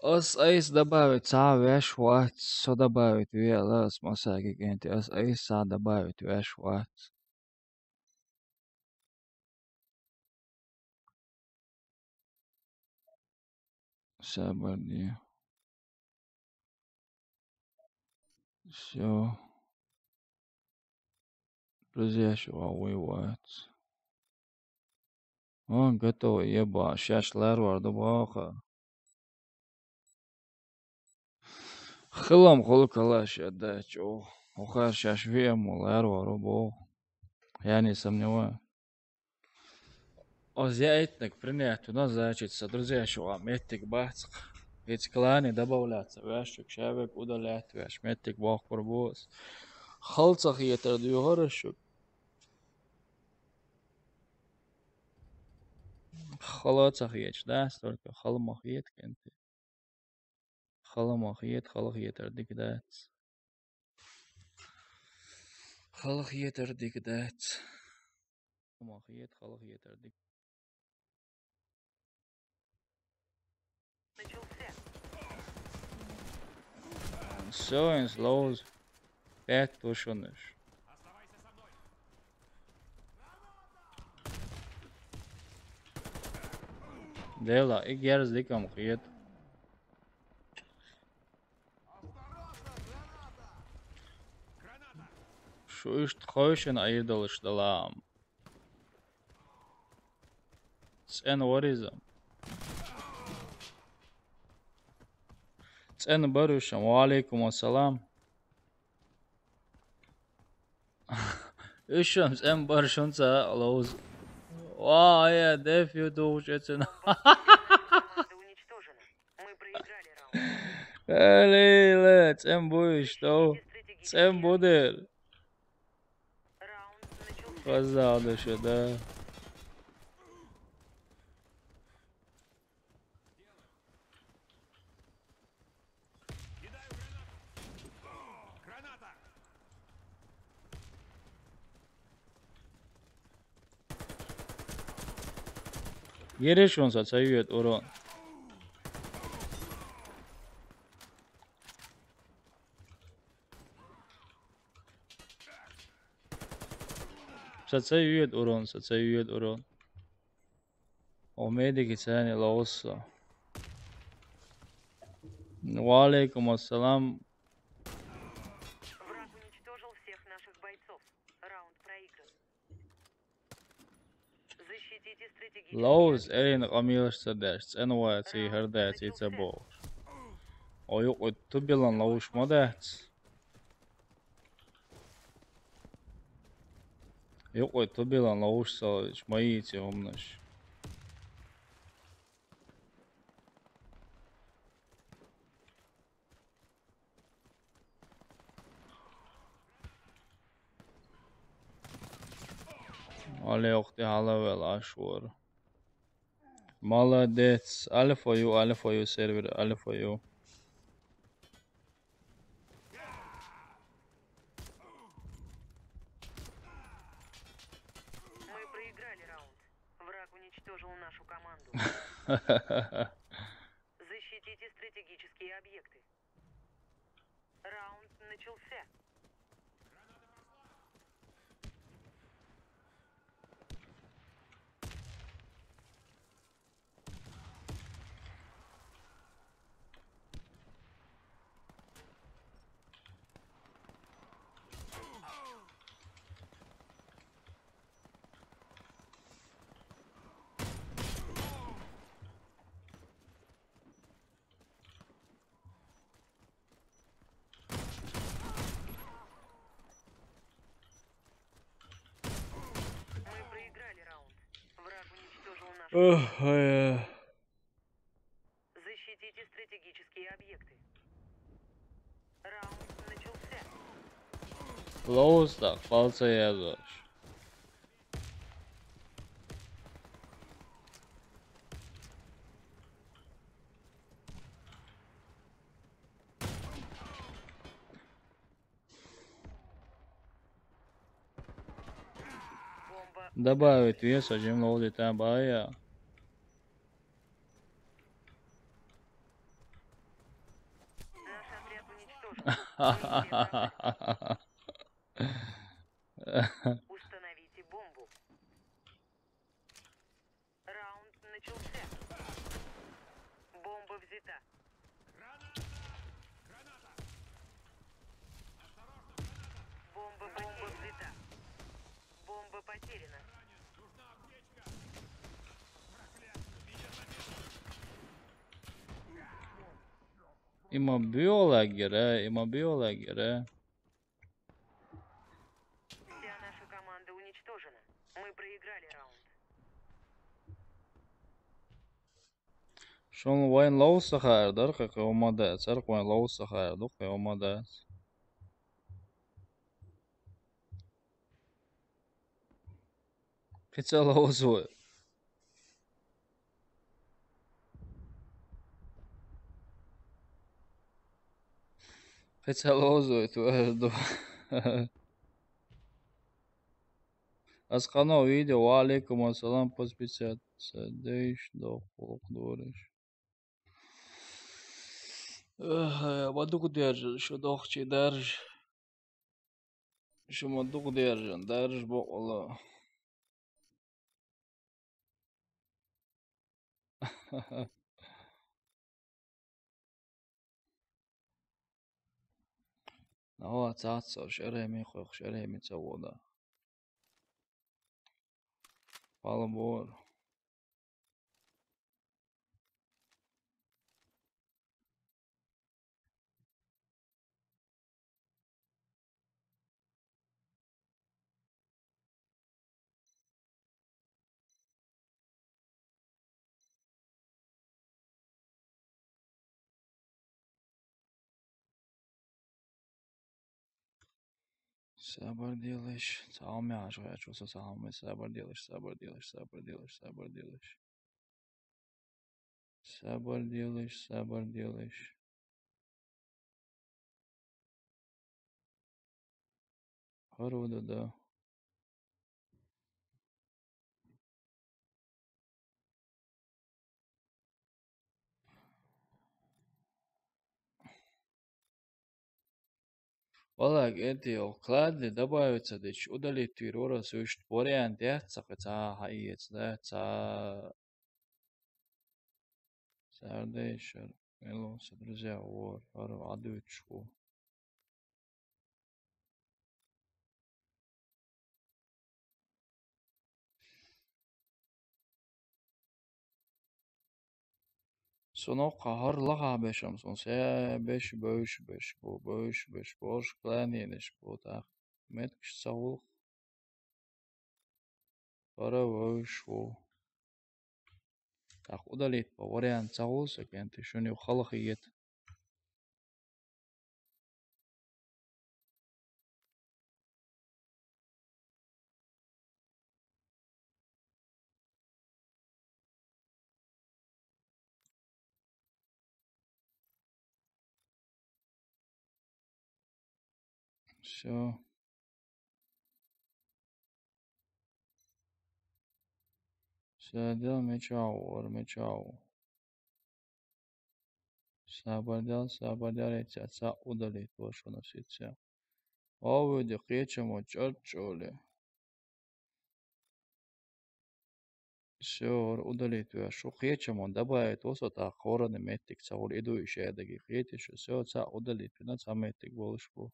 Ас айса добавить ца веш вац, со добавить вела, ас масаги кенти, ас айса ца добавить веш вац. Сабарди. Всё. Друзья, шу ван вуй вац. Вон готовый еба, шашлар вар да баха. Хилам хул калаш да чо. Охар шаш вием лар вар бо. Я не сомневаюсь. Оз я этник принять у нас, значит, со друзья, шу ван меттик бацк. Ведь клане добавляться, вяш чук шавек удалять, вяш меттик бах пробос. Халцах етер дюгара шук. Халацах ечь, да, столько халмах ет кенти. Халмах ет, халах етер дик дац. Халах етер дик дац. Халмах ет, халах етер дик. Всё, ин слоуз. Пять тушеныш. Дела, и герз диком хет. Шу ишт хойшен айдолыш далам. ЦӀен варизам. ЦӀен барушам. Ва алейкум ассалам. Ишам цӀен баршунца лоуз. Ва, я деф ю дугъучецена. Алейла, цӀен буиш, то? ЦӀен будер. Хаза да шо, да. Ерешон са цаюет урон. Са цаюет урон, са цаюет урон. О, медики цени лоуса. Ва алейкум ассалам. Враг уничтожил всех наших бойцов. Раунд проигран. Защитите стратегические Лоуз, объекты. Эрин къамилаш цадаш, цӀен вац, и гьардац, и цабош. О, юкъут тубилан лоуш мадац. Юкъут тубилан лоуш салвич, маици умнаш. Али ухти гьалавел ашвар. Молодец. Али for you, али for you, сервер, али for you. Мы проиграли раунд. Враг уничтожил нашу команду. Защитите стратегические объекты. Раунд начался. Мы проиграли раунд. Враг уничтожил нашу Ох, ой. Защитите стратегические объекты. Раунд начался. Лоуста, фалца язоч. Добавить вес, один лоуди там бая. Наш отряд уничтожен. Установите бомбу. Раунд начался. Бомба взята. Бомба, бомба взята. Бомба потеряна. Има биолагера, има биолагера. Вся наша команда уничтожена. Мы проиграли раунд. Шун вайн лоуса хайрдар, кхы кхы омадац, ар вайн лоуса хайрду, кхы омадац. Кхы ца лоузвай. Кхы ца лоузвай, тварь. Аз къано видео, ва алейкум ассалам, подписаться, дейш, дохулух двориш. Эх, ма дугу держи, шо дохчи держи. Шо ма дугу держи, держи бокъула. Нава цацал, шереми хойх, шереми ца вода. Пала бор. Сабар делиш, цаъ мягьаш гъайчуса, цаъ мягьаш, сабар делиш, сабар делиш, сабар делиш, сабар делиш. Сабар делиш, сабар делиш. Гьар вада да. Валлай, эти, о, кладли добавиться дичи, удалить вир вара, сушт вариант яц, цакъа ца хьаэц, да, ца. Сардешар, мелоса, друзья, вор, вар, адучку. Сунокъа гьар лагъа бешам сун, се беш, беш, беш бу, беш, беш бу, орш планинеш бу, так. Меткш сагъулх. Пара ваш ву. Так, удалить по вариант сагъулса кенти, шуни халахиет. Всё. Сабардел, мечау, ор мечау. Сабардел, сабардел, эця ца удалить вошона сеця. Овуди кечамо чарчоли. Всё, ор удалить веш. Шу кечамо добавить вошо, та хораны меттик ца ур иду ишедаги кеча, шу всё, ца удалить вина, ца меттик болуш бу.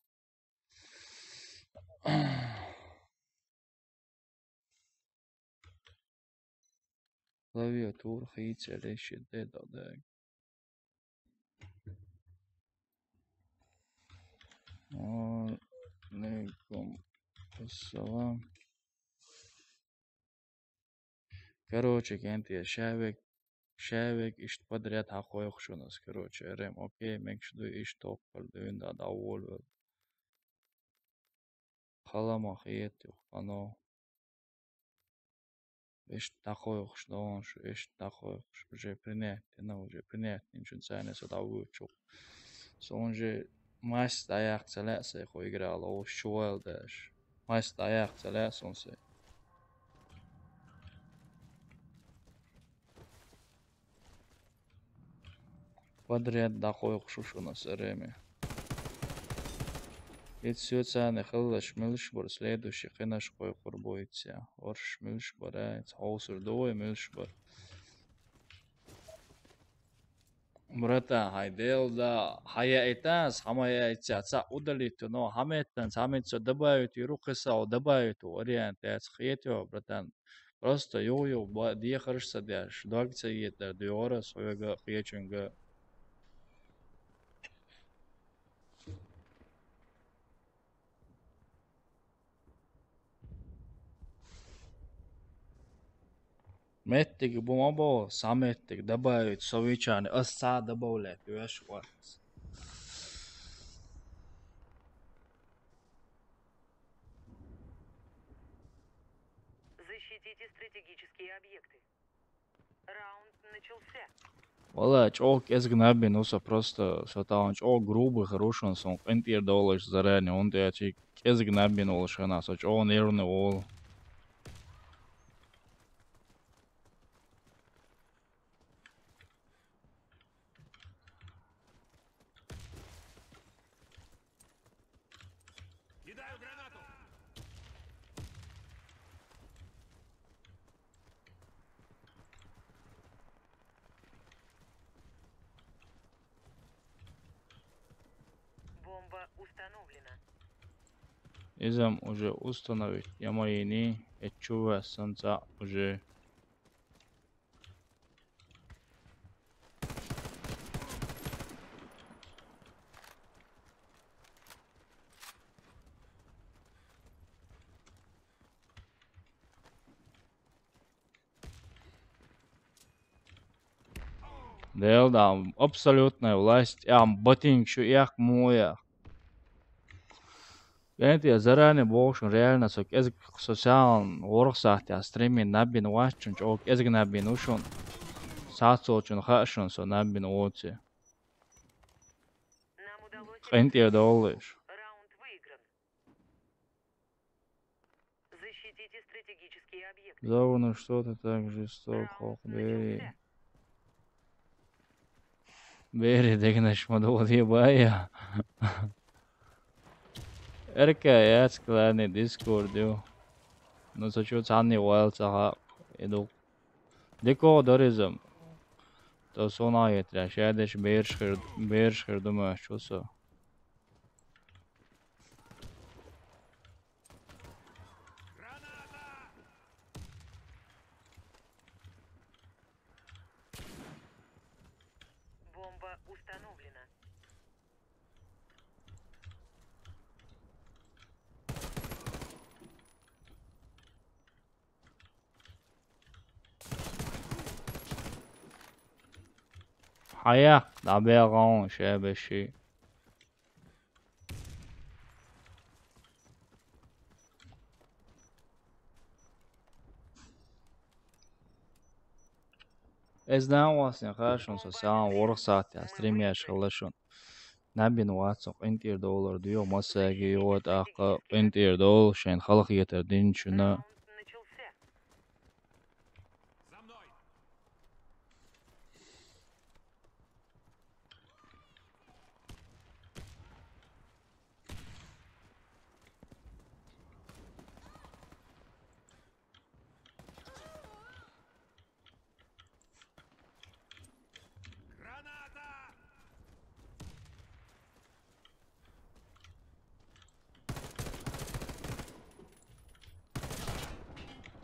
Клавиатура хийцале шиде дадаг. Алейкум ассалам. Короче, кенти шавек, шавек ишт подряд хьахойх шунас. Короче, рем, окей, мекш ду ишт топпар дуйн да довольвал. Халама хиет юх, ано. Ишт тахойх шдон, шу ишт тахойх, шу уже принять, ну, уже принять, ничего не цайне со довольчух. Сон уже мась даяк целя сей хо играла, о, шуэл даш. Мась даяк целя сон сей. Подряд дахой хушушуна сереми. Ит сюцаны хыллаш милш бур, следующий хынаш кой курбуйтся. Орш милш бур, ай, цхаусур дуой милш бур. Братан, хьай Дела да, хьаяйтанца, хьамаяйтанца, цхьа удалить, но хьаметтанца, хьаметтанца добавить, юру кхесал добавить, вариант яц, хетё, братан. Просто юг-юг ба-, дехарш ца деш, дог ца етар, дуьгӀара, хьоьга, кхечунга. Меттиг бу ма бо, са меттиг добавить, со вичани, ас ца добавлять, веш вац. Защитите стратегические объекты. Раунд начался. Валла, чӀогӀа кӀезиг наб бина ву со, просто со тахан чӀогӀа грубый хир ву шуна, сон къинтӀера довлаш заранее, хӀунда аьлча кӀезиг наб бина волаш хана, со чӀогӀа нервный волу. Кидаю гранату. Бомба установлена. Изам уже установить. Я моини, я чува санца уже. Дела да, абсолютная власть, ам ботинг шу эх муя. Бенти, я заранее боху шуна, реально, со кӀезиг, со сян ворхӀ сахьтехь стримин наб бина вац шуна, чӀогӀа кӀезиг наб бина ву шуна. Сацолчун хаьа шуна, со наб бина воций. Нам удалось. КъинтӀера довлалаш. Раунд выигран. Защитите стратегические объекты. Зову, ну что ты так жесток, хох, бери. Бери, дегнаш ма догӀу, ебая. Эрка яц клани Discord ю. Ну, со чу цхьанне вайл ца хаьа, и ду. ДикогӀу доризам. То сона хетарехь, шадеш бераш хир, бераш хир ду моьш чу со. Бомба установлена. Хьаяккха, дӀабегӀа гӀовна шабаши. Эзна а васне хаьа шуна, со сян ворхӀ сахьтехь стримеш хилла шуна. Наб бина вац со, къинтӀера довлар дуьйху массаьрга, йо, тӀаккха къинтӀера довла шайн халахетар динчунна.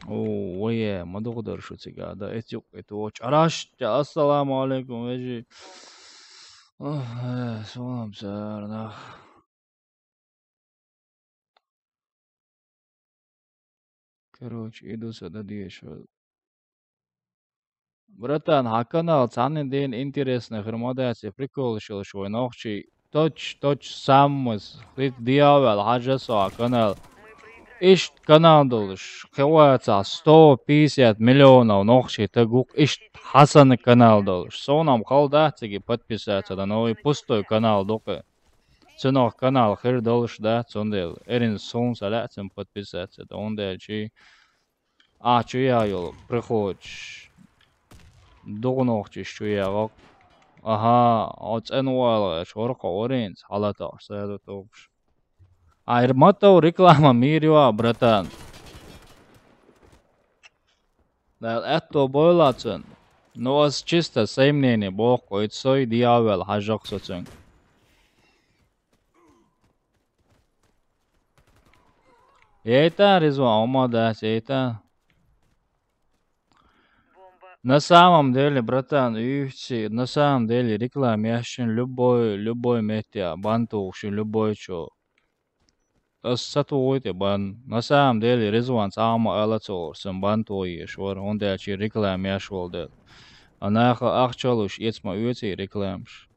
О, вае, ма догӀу дара шу цига, да, эцюкъ, это, о, чӀараш, ассаламу алейкум, вежи. Ох, э, сонам царнах. Короче, иду сюда дешал. Братан, хьан канал цхьанна дийна интересный хир ма дац, я приколаш йолуш вай нохчий. Точ, точ, саммас, хит диявал, хьажа со хьан канал. Иштта канал долуш, кхевацахь сто пятьдесят миллионов нохчий таг ву-кх, иштта хьан санна канал долуш. Сонам хала дац цига подписаться дан, новый пустой канал ду-кх. Цунах канал хир долуш дац, цундела. Эрина суна ца лаьа цунна подписаться дан, хӀунда аьлча а чу яа йолу приходиш. ДугӀу нохчиш чу яа вакъ. Аха, хьо цӀена вала аьлча, хӀора кхо варенца хьалатахьаш, сайла тухуш. Ай, ма тов реклама мийр ю а, братан. Дала аьтто бойла цунна. Ну, ас чисто сай мнение боху, ит сой дӀавелла хьажа-кх со цуьнга. Яйта, Ризван, хӀума дац, яйта. На самом деле, братан, юьхьций, на самом деле, реклама ешчун любой, любой метте бан тухуш ю, любой чо. Ас ца тухуьйту бан. На самом деле, Ризван цхьа а ма аьлла ца олуш, сан бан тухуш вара, хӀунда аьлча реклама еш волу дела. А наха ахча луш, эца ма оьций рекламаш.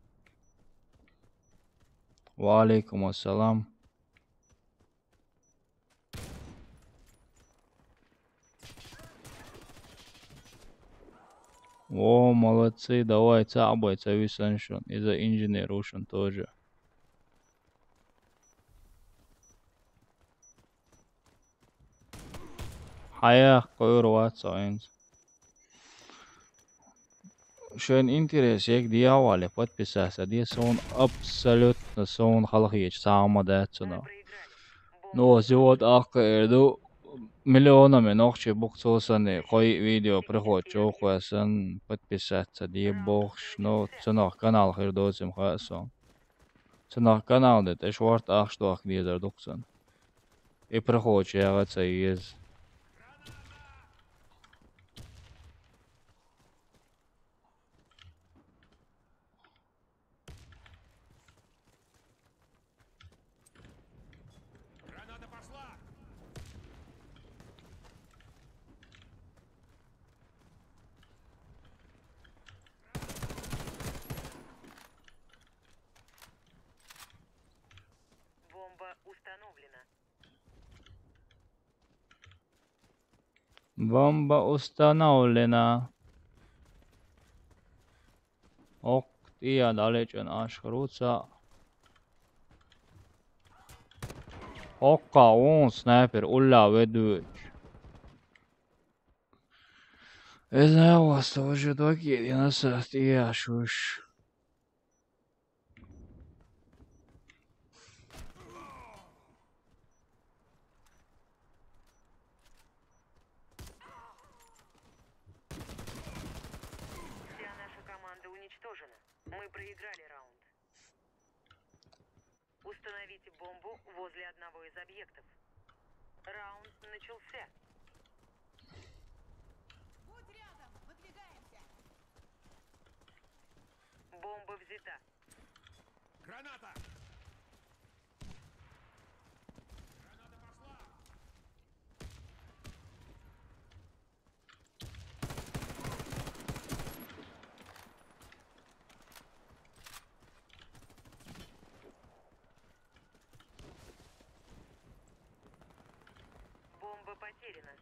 Ва алейкум ассалам. О, молодцы, давай, цхьаъ бай, ца висана шуна. Иза инженер ву шуна тоже. Хьаяккха кхуьур вац со хӀинца. Шайн интерес ега дехьа вале, подписаться де, суна абсолютно суна халахеташ цхьа а ма дац цунах. Ну, ас юха тӀаккха эр ду, миллионами нохчий бу-кх цо санна, кхо-йиъ видео проход чу кхоьссина, подписаться де бохуш, ну, цунах канал хир доцийла хаьа суна. Цунах канал де тӀе шорта ахча дохка дезар ду-кх цунна. И проход чу ягӀа ца еза. Бомба установлена. Бомба установлена. Оккха тӀе дӀалечкъина ашхаруца. Оккха вон снайпер улла ведуч. Иза васта уже докедина са тӀе шуш. Вся наша команда уничтожена. Мы проиграли раунд. Установите бомбу возле одного из объектов. Раунд начался. Будь рядом, выдвигаемся. Бомба взята. Граната! Граната пошла! Бомба потеряна.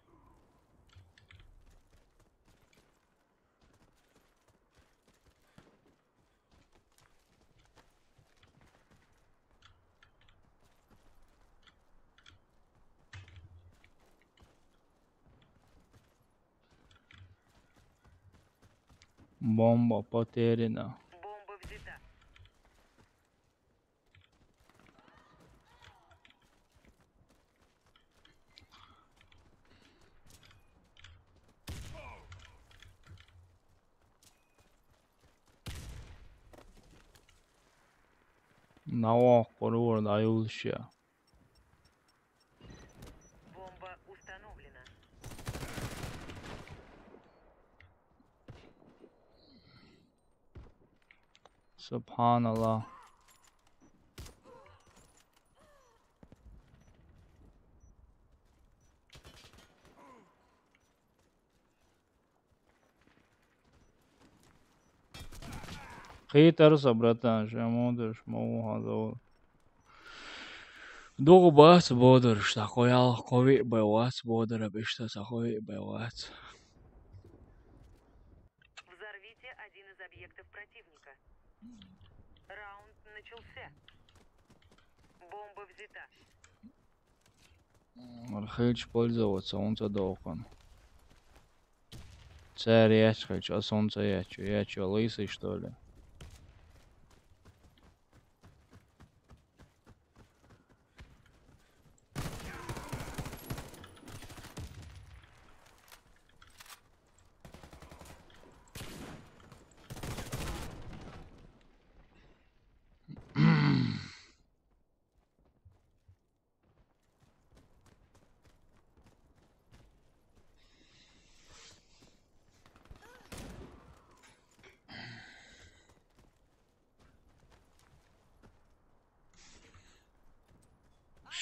Бомба потеряна. Бомба взята. На оккхур вур дӀаюллуш я. Бомба установлена. Субханаллах. Кхетар со, братан, ша мударш ма ву хьан зовр. Дугу бац бодарш, ца кхо ял, кхо виъ бай вац бодар, иштта ца кхо виъ бай вац. Взорвите один из объектов противника. Раунд начался. Бомба взята. М, хилча пользоваться хӀунца дохкан. Цара яц хилча, ас хӀунца яц, яц, лысый, что ли?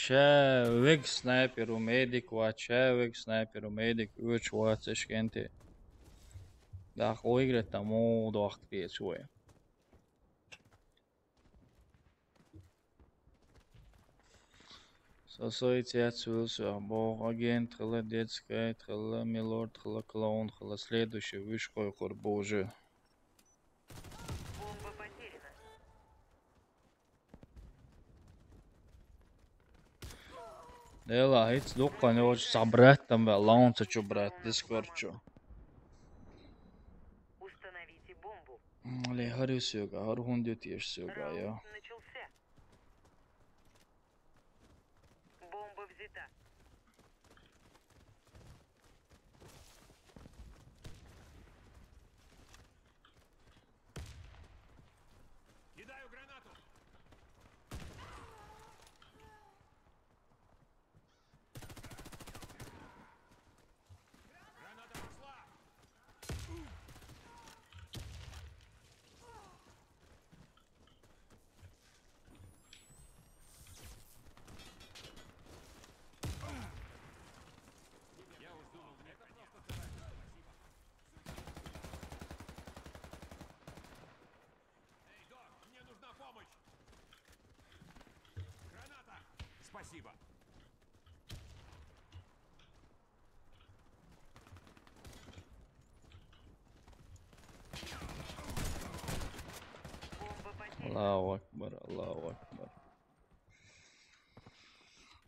Ча вег снайперу медик ва, ча вег снайперу медик уч ва цешкенте. Да, ойгрет там, о, дохк течуе. Сосойтяц вилсу, бо агент хила, детская хила, милорд хила, клоун хила, следующий виш кой кур боже. Бомба потеряна. Дела, хиц дуккан ёж сабраттам бе, лаунца чу брат, дискорчу. Установите бомбу. М, ле, харю сёга, хар хунде теш сёга, я. Раунд начался. Бомба взята. Кидаю гранату. Граната пошла. Эй, док, мне нужна помощь! Граната! Спасибо! Аллаху акбар, Аллаху акбар.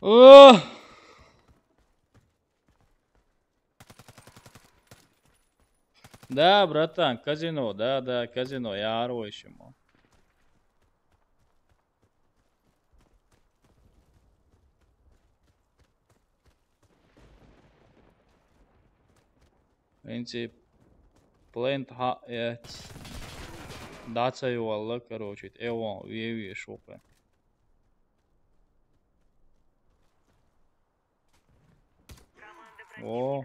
О! Да, братан, казино, да, да, казино, я ору ещё ему. Принцип, плент ха, э, дацаю валла, короче, эван, веви шопе. О.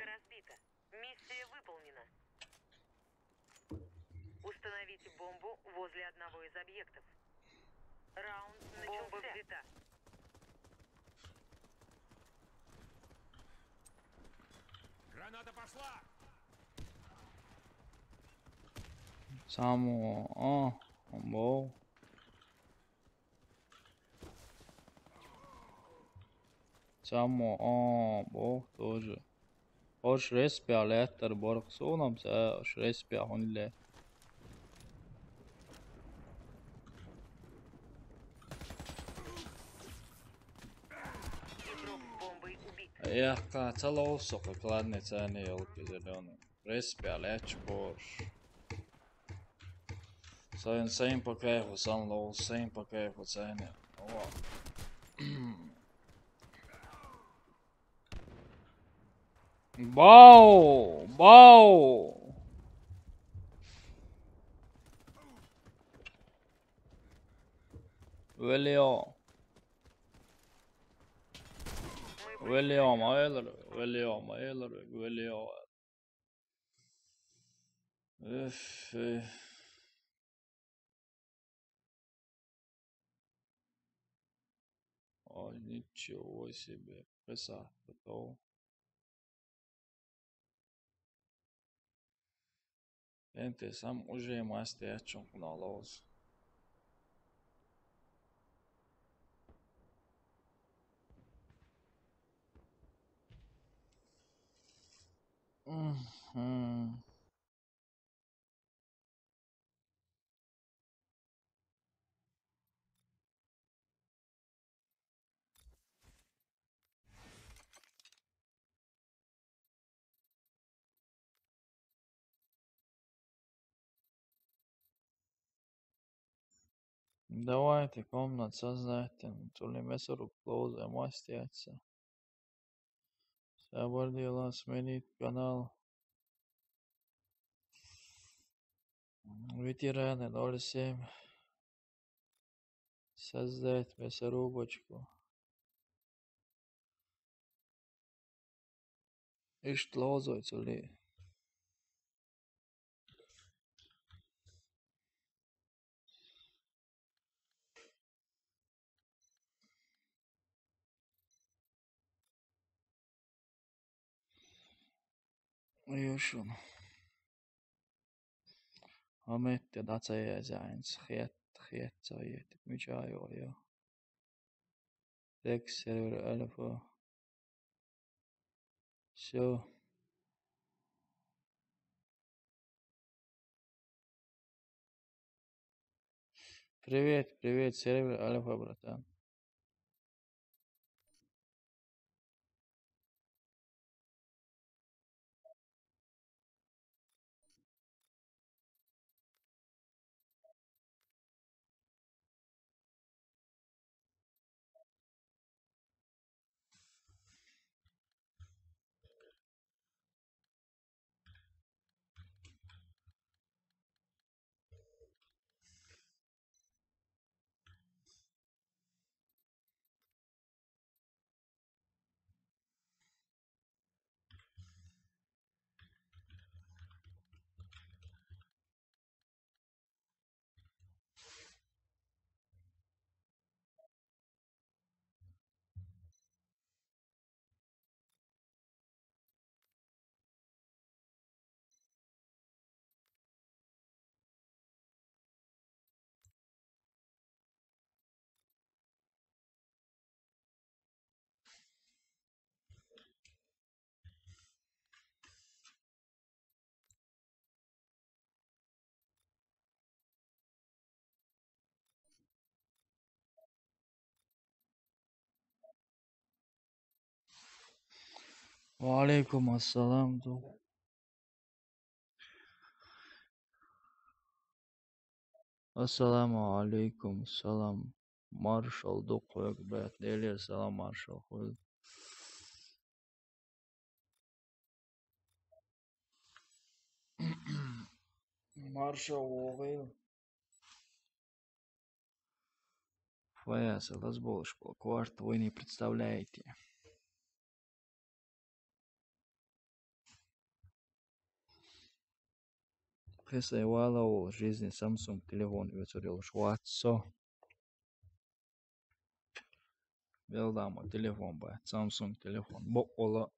Миссия выполнена. Установите бомбу возле одного из объектов. Раунд начался. Бомба взята. Граната пошла! Само, о, бо. Само, о, бо, тоже. Хош респиалеттер борг сунам, са хош респиа хунле. Игрок бомбой убит. Эх, ка, цело усо, как ладно, цены, елки зеленые. Респиалетч борш. Сайн, сайн по кайфу, сан лоу, сайн по кайфу, цены. О. Бау! Бау! Велио. Велио, майлер, велио, майлер, велио. Эф, э. Ой, ничего себе. Красота. Энте сам уже масте ачон куналоз. Мгм. Давайте комнат создайте, то ли месору клоузе мастяться. Собор дела сменить канал. Ветераны ноль семь. Создать мясорубочку. Ишт лозой цули. Ю шуна. Хьо метте дӀа ца еза хӀинца. Хет, хет ца ета. Мича йо, йо. Рекс сервер Альфа. Всё. Привет, привет, сервер Альфа, братан. وعليكم السلام. السلام عليكم. Салам. Маршал ду хьоьга, брат. Делера салам, маршал хуьлда. Маршал вогӀийла. Фаяса лазболуш бо корта вайний представляете. Кхесай вала волу жизни Samsung телефон оьцур йолуш вац со. Белдама телефон бац, Samsung телефон. Боккъала.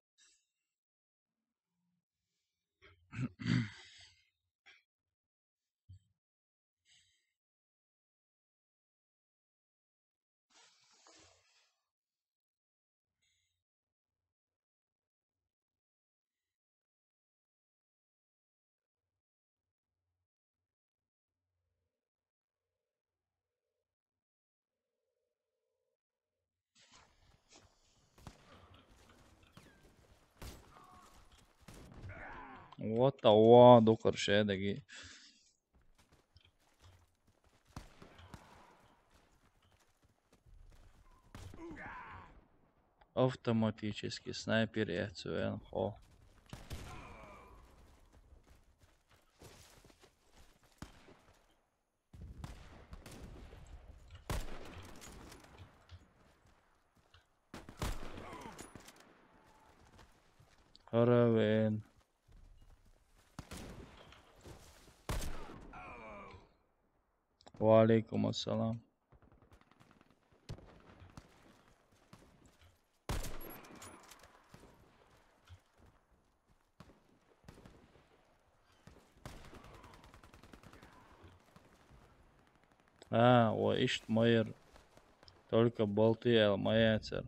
What the, what, дукхар шедаги. Автоматически снайпер эцу вен хо. Харавен. Ва алейкум ассалам. А, ва иштта ма яра. Только болты аьлла ма яцара.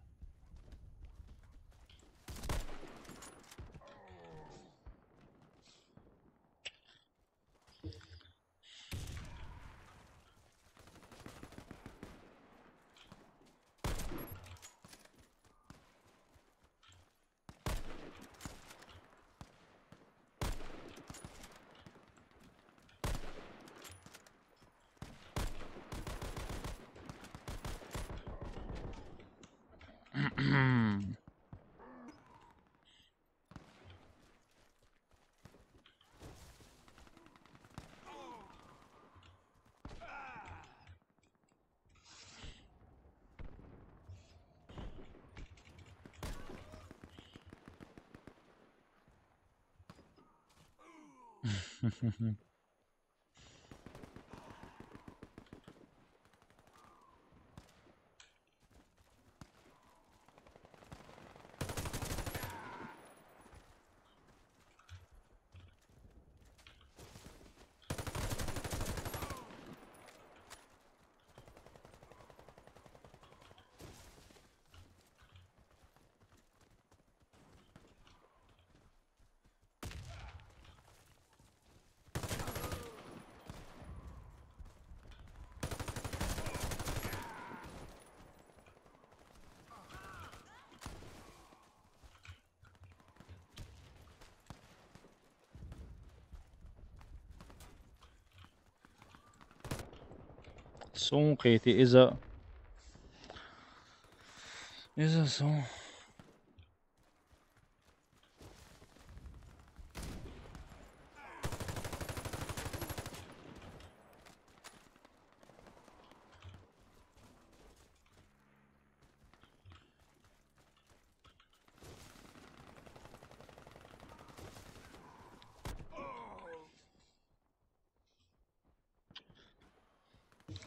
Сункъити иза. Иза сун.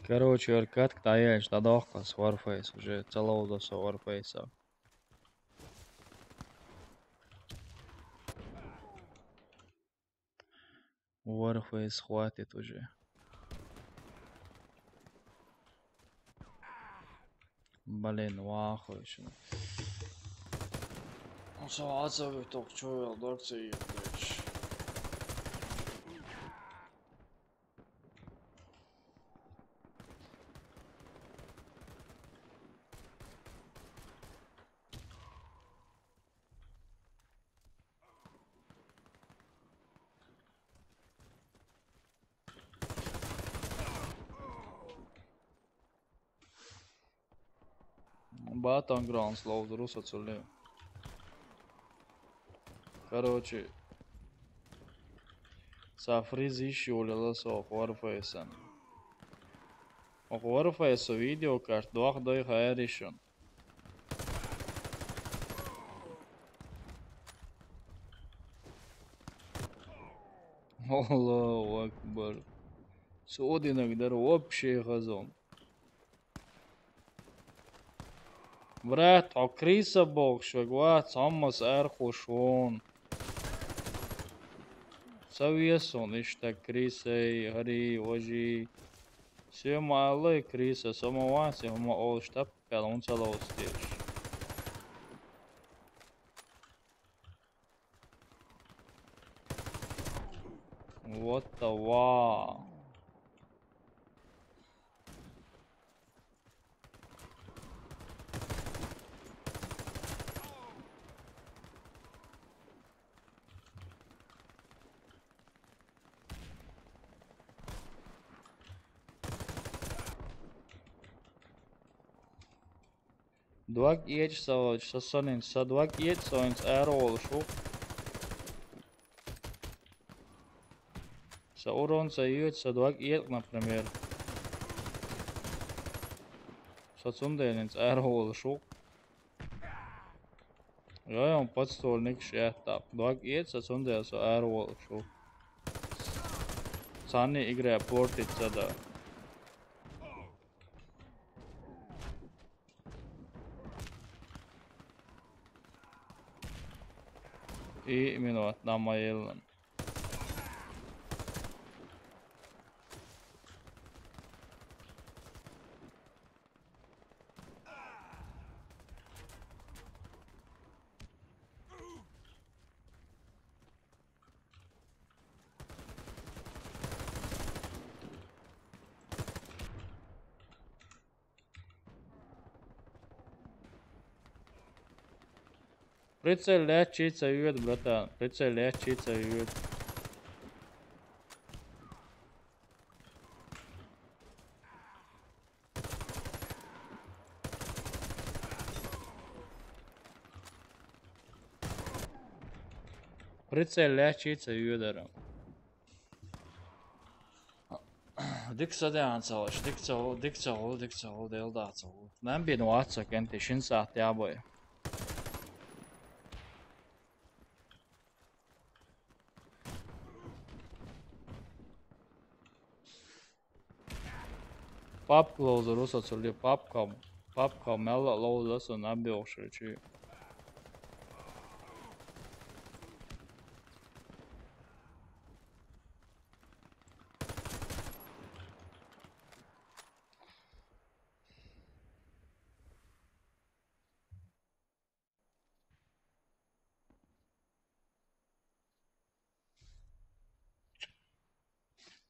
Короче, аркадка дӀаелча дӀадохкас Warface уже, ца ловзо со Warface. Warface хватит уже. Блин, вахуй, что. Ну, со ацавы только чё, я дорцы и дальше. Battlegrounds ловзур со цулли. Короче, са фриз йиш йолаелла со Warface-ан. Оха Warface-о видеокарт дох дой хайришун. Аллаху акбар. Содинаг дар вообще хазон. Брат, хьо Криса бохуш вег вац, хьоммас архуш вон. Ца весун иштта Крисай, гьари, важи. Сема аллай Криса, сома вац, хӀума олуш таппел, хӀун ца ловцу деш. What the wow? Дог эча со, со сонин, со дог эча со инца араволуш ву. Со урон ца йоьду, со дог эцӀа, например. Со цундела инца араволуш ву. Йой, он подствольник шетта. Дог эцӀа, со цундела со араволуш ву. Царни игра портить ца да. И минут намаеллан. Прицел лаьттачий ца йоьду, братан. Прицел лаьттачий ца йоьду. Прицел лаьттачий ца йоьдара. Дика са деана ца вач, дика ца гӀо, дика ца гӀо, дика ца гӀо, Дела да ца гӀо. Нан бина вац со кӀанти, шин сахьт я бой. Папка ловзур ву со цули, папка, папка мелла а ловза со наб йохуш вичи.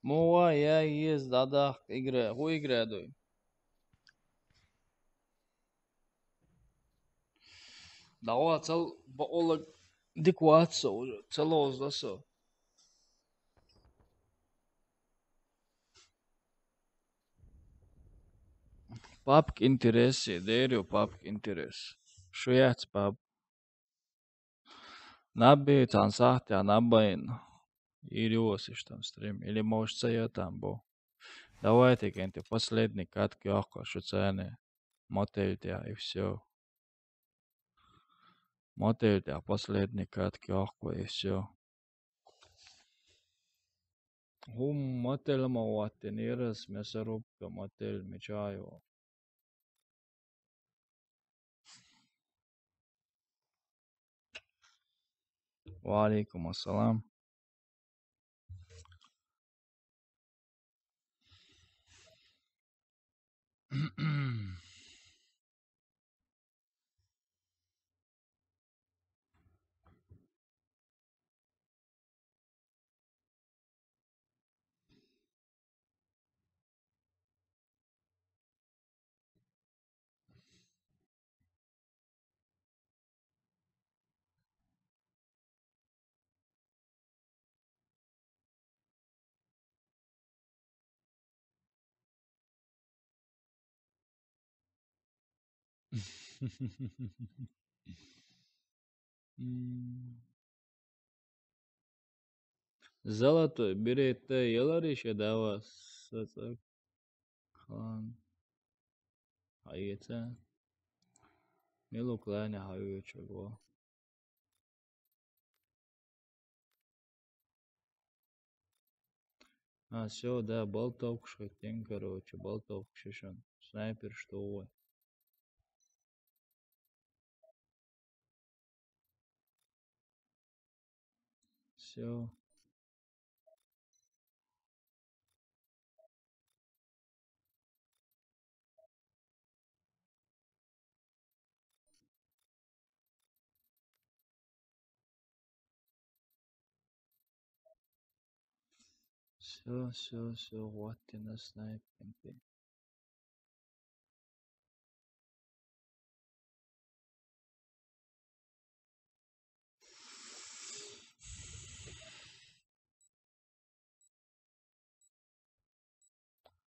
Муха я еза дӀадахка игра, хӀун игра дуй? ДӀагӀо цал бакъуллаг дика вац со уже, ца ловза со. Папка интереси, дерю папка интерес. Шу яц пап. Набби цан сахтя наббайн. Ириос иштан стрим. Или может сая там бо. Давайте кенти последний катки охо шуцане. Мотельтя и все. Мотельтя последний катки охо и все. Хум мотель ма ваттен ирас мясорубка мотель мечаю. Ва алейкум ассалам. М. Золотой берет, э, ялариш я дава сацак. Хан. Хайца. Милук лайна хайучуго. А, все, да, болтовка шхеттен, короче, болтовка шишан. Снайпер, что вы? Все. Все, все, все, вот ты на снайпинге.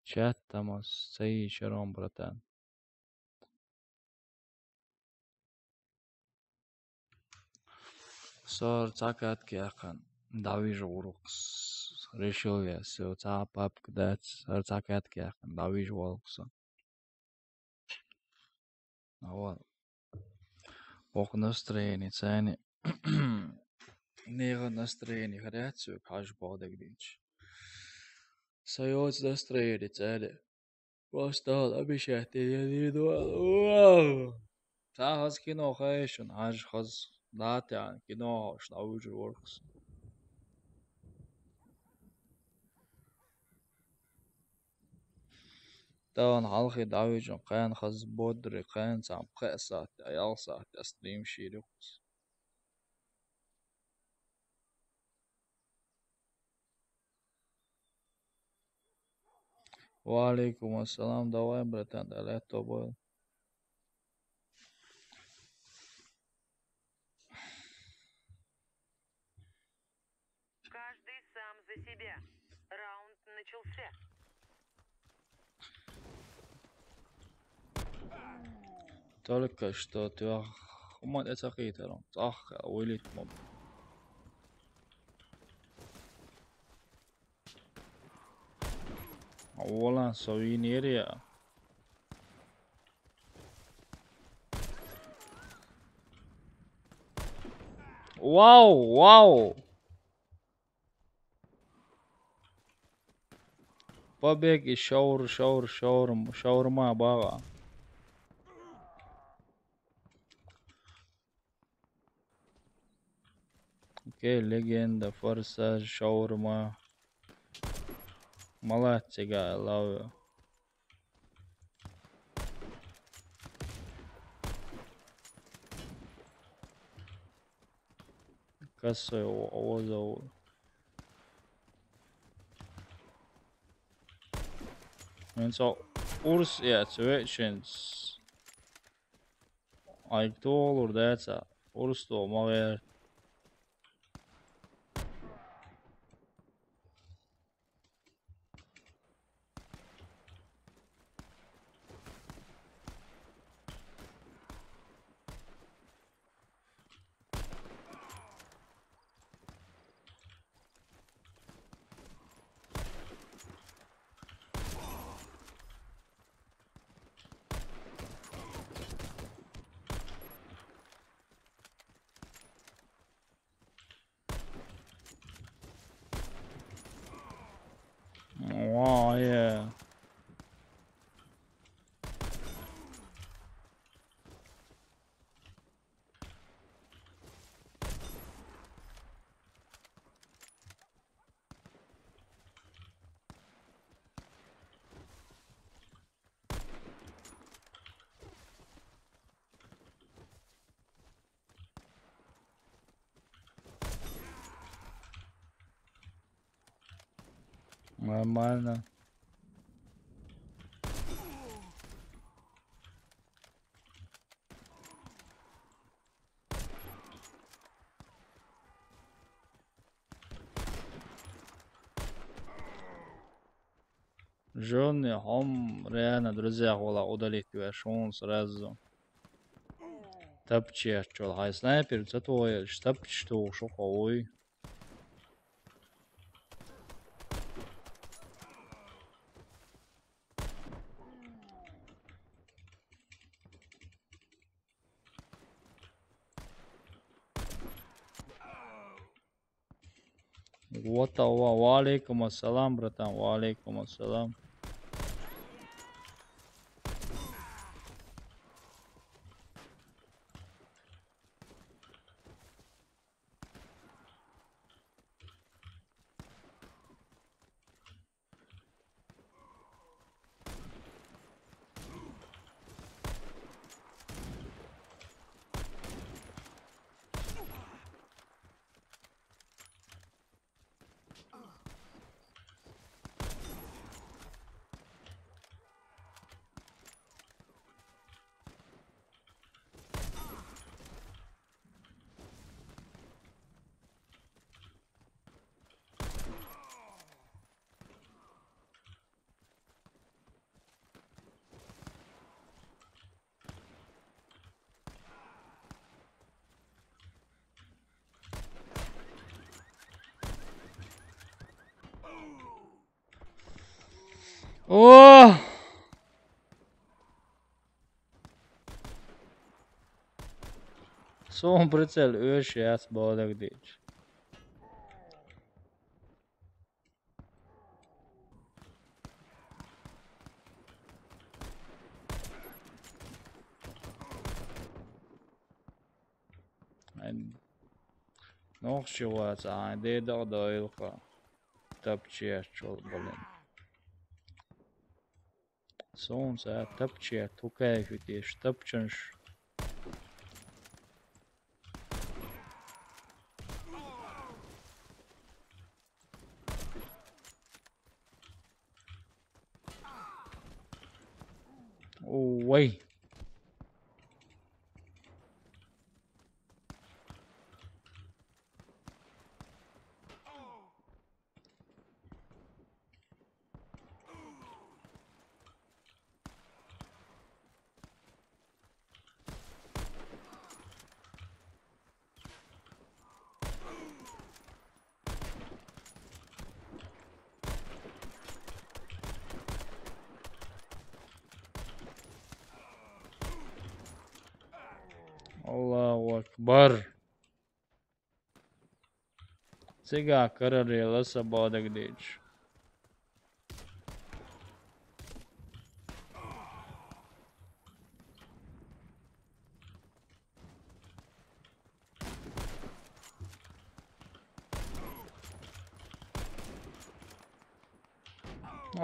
Чат тамас, цей шаром, братан. Сор цакат кяхан. Давиж урукс. Решил я, все, ца папка дать. Сор цакат кяхан. Давиж урукс. А вот. Ох, настроение цени. Нега настроение харяцу, каш бодак динч. Союз настроение цени. Просто обещать я не иду. Вау! Та хаз кино хайшун, аж хаз датян кино хаш на уже воркс. Таун халхи давижун кайн хаз бодри кайн сам кесат, аял сат, стрим ширюкс. Ва алейкум ассалам, давай, братан, давай, тобой. Каждый сам за себя. Раунд начался. Только что ты ах-, умат это хитаром. Ах, вылет моб. Ола, совинерия. Вау, вау. Побеги, шаур, шаур, шаурм-, шаурма, бага. Окей, легенда, форсаж, шаурма. Молодцы, guy, love you. Косой о-, озов. Мен со урс я цвеченс. Айк толур даца. Урс то магер. Нормально. Жёлни хьом реально друзьях вала удалить веш, хьон сразу. Тапчи аччол хай снайпер ца тоя, тапчи тохуш ховуй. What the, ва-, ва алейкум ассалам, братан, ва алейкум ассалам. О! Сона прицел оьшуш яц, бала дагадеъча. Ай, нохчи вац, ай, деда а дойла кха. Тапчи аччол, блин. Сона ца тапчи, тукай хӀуьтеш, тапчанаш. Ой. Аллаху акбар. Цига карарелла са бала дагадеъча.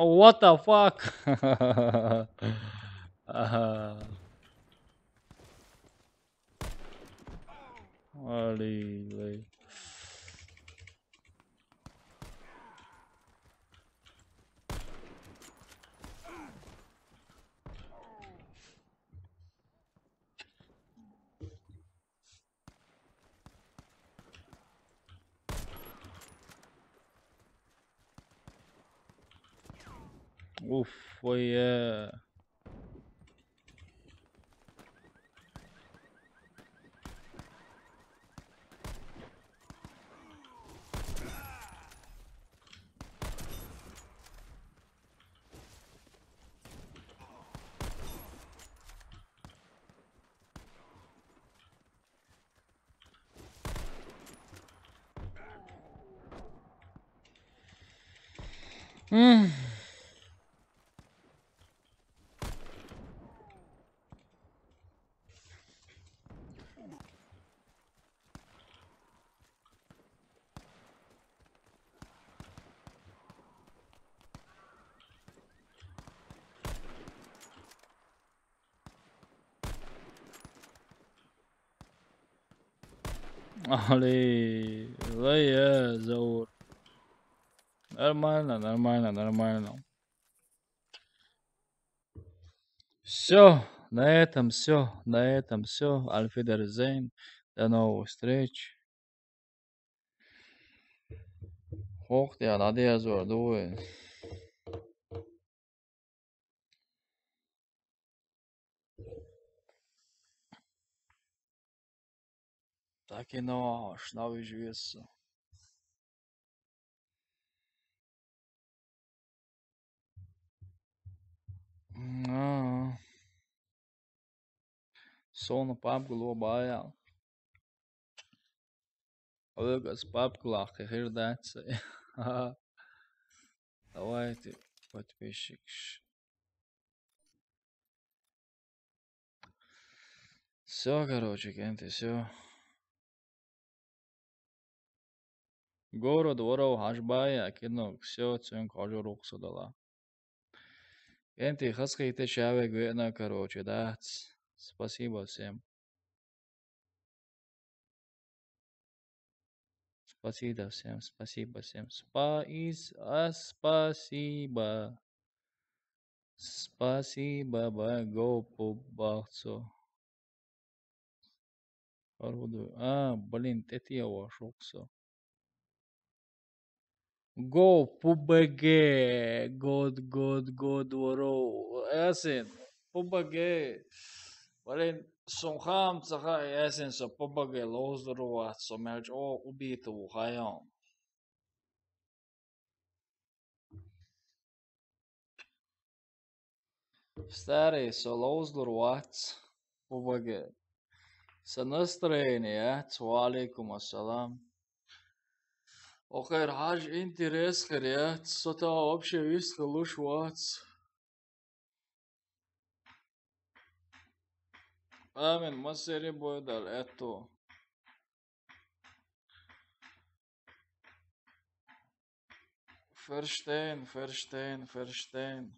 Oh, what the fuck? Аха. Али, вай. Уф, ой, э. М. Али, вай, э, Заур. Нормально, нормально, нормально. Всё, на этом всё, на этом всё. Auf Wiedersehen. До новых встреч. Хохтя, надеюсь, дует. Так и но, аш навижу весу. М, а. Сона папка лобая. Олег, аз папка лахка хирдаться. Давайте, подписчикаш. Всё, короче, кенти, всё. Город воров хьажбая, кино, всё, цуьнга хьожур ву-кх со дала. Кенти, хазахийта чавег веана, короче, дац. Спасибо всем. Спасибо всем, спасибо всем. Спа-, ис-, а, спасибо. Спасибо, ба, го, пу, бахцо. Орудую. А, блин, тетя вашуксо. Го, пу, б, г, год, год, год, воро. Ясин, пу, б, г. Блин, сун хам цаха, ясин, со пу, б, г лоздурват, со мелч о убиту хайон. Старый, со лоздур вац, пу, б, г. Со настроение яц, ва алейкум ассалам. Охир хьаж интерес хир яц, со та вообще вист хилуш вац. Амин, масери бойдал эту. Ферштейн, ферштейн, ферштейн.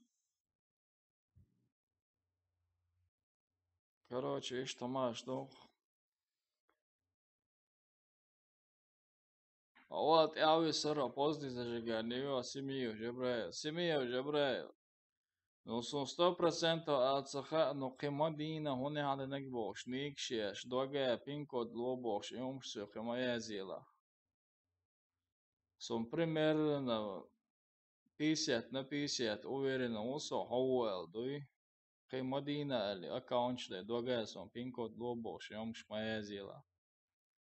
Короче, ишта тамаш дух. Ала тӀаьхьа висара поздний зажигание, Семиев Жабраил. Семиев Жабраил. Ну, сун сто процентов аьлла ца хаьа, ну, кхин ма дийна, хӀунда хьан динаг бохуш, нийгаш еш, догӀа, пин-код ло бохуш, и хӀумаш соьга кхин ма язъелахь. Сун примерно пятьдесят на пятьдесят уверенно ву со, хьо ву аьлла дуй. Кхин ма дийна аьлла, аккаунташ дай, догӀа, сун пин-код ло бохуш, и хӀумаш ма язъелахь.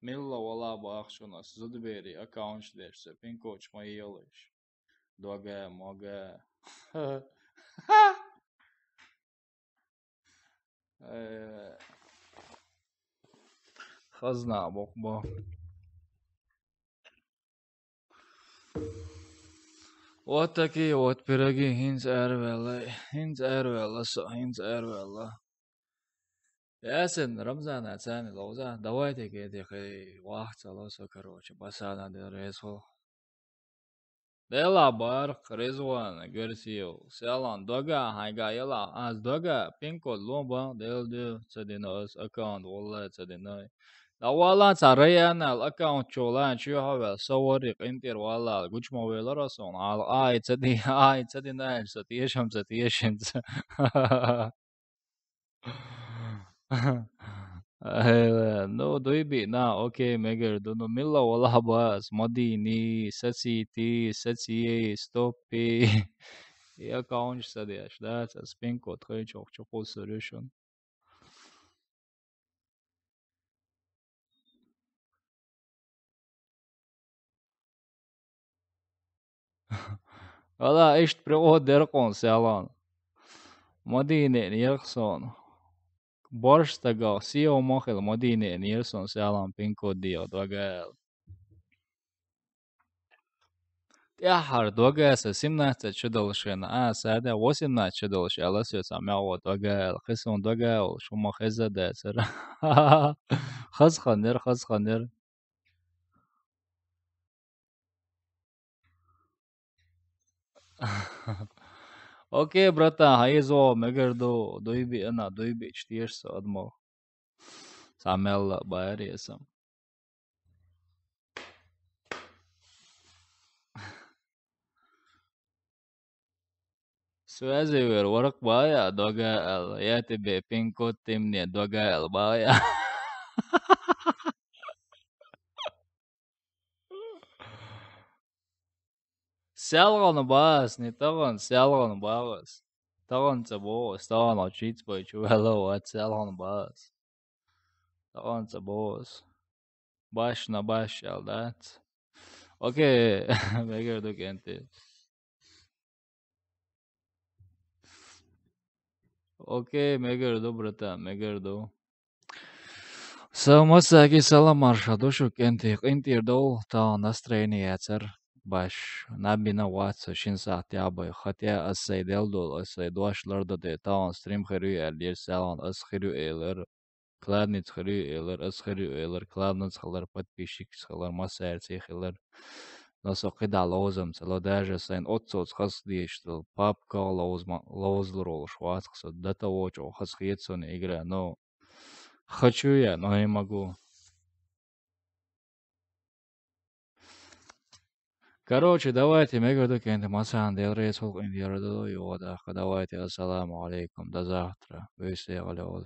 Милла вала бахчунас зудаберий аккаунташ деш, ца пин-кодаш ма елаш. ДогӀа, могӀа. Э, хазна боху бо. Вот такие вот пироги, хӀинца араваьлла, хӀинца араваьлла со, хӀинца араваьлла. Ясин, Рамзана царна ловза, давайте кеди хай вахт цало со, короче, басана де резхо. Дела барх, Ризван Герсиев, салам, догӀа, хьайга ела, аз догӀа, пин-код ломба, дел де, ца дина ас аккаунт, валла, ца дина. Да валла, ца Раяна, аккаунт чола, чуьхьа вел, со варри, къинтӀера валла, гучма велара сон, ал, ай, ца ди, ай, ца дина, со тешам, ца тешинца. Э, ну, дуй биъна, окей, мегар ду. Ну, милла валахь бац, ма дийний, сацийти, сацией, стоппи. И аккаунташ ца деш, да, ца спинкот хай чох, чохул сурюшун. Ала, иштта пригӀо деркъон селан. Мадийне нерх сон. Борш стагал, сио мохил Мадийне нер сон селан пин-код дио догал. ТӀаьххьара догаса семнадцать чудалшина, а, сада восемнадцать чудалш, ала сё ца мягӀо догал, хисон догал, шума хеза дацара. Хазха нер, хазха нер. Окей, братан, хьайзо, мегар ду, дуй биъна, дуй биъча теша со адамо. Цхьа мелла а байрий аса. Твязывер варх бая дога ал. Я тебе пин-код, ты мне дога ал бая. Сялган бас, не таган сялган бас. Таган ца бос, таган очиц бой чувело, ат сялган бас. Таган ца бос. Баш на баш ялдац. Окей, мегер ду кенти. Окей, мегер ду, братан, мегер ду. Са масаки салам марша душу кенти, къинтир дол, та настроение яцар. Баш, набина ватса шин сахт ябай, хотя ас сай дел дол, ас сай дуаш ларда де, та стрим хирю эр, дир салам, ас хирю элер. Кладниц хилар, ас хилар, кладниц хилар, подписчикс хилар, масарци хилар. Но со къида лозам цало, даже сайн отцоц хас диштал, папка лозма, лозлрол шватхса, до того, чё хас хиет сони игра, но хочу я, но не могу. Короче, давайте, мегер ду кенти, масан дел рейс холк индиара ду, йода, давайте, ассаламу алейкум, до завтра. Вы все, алё,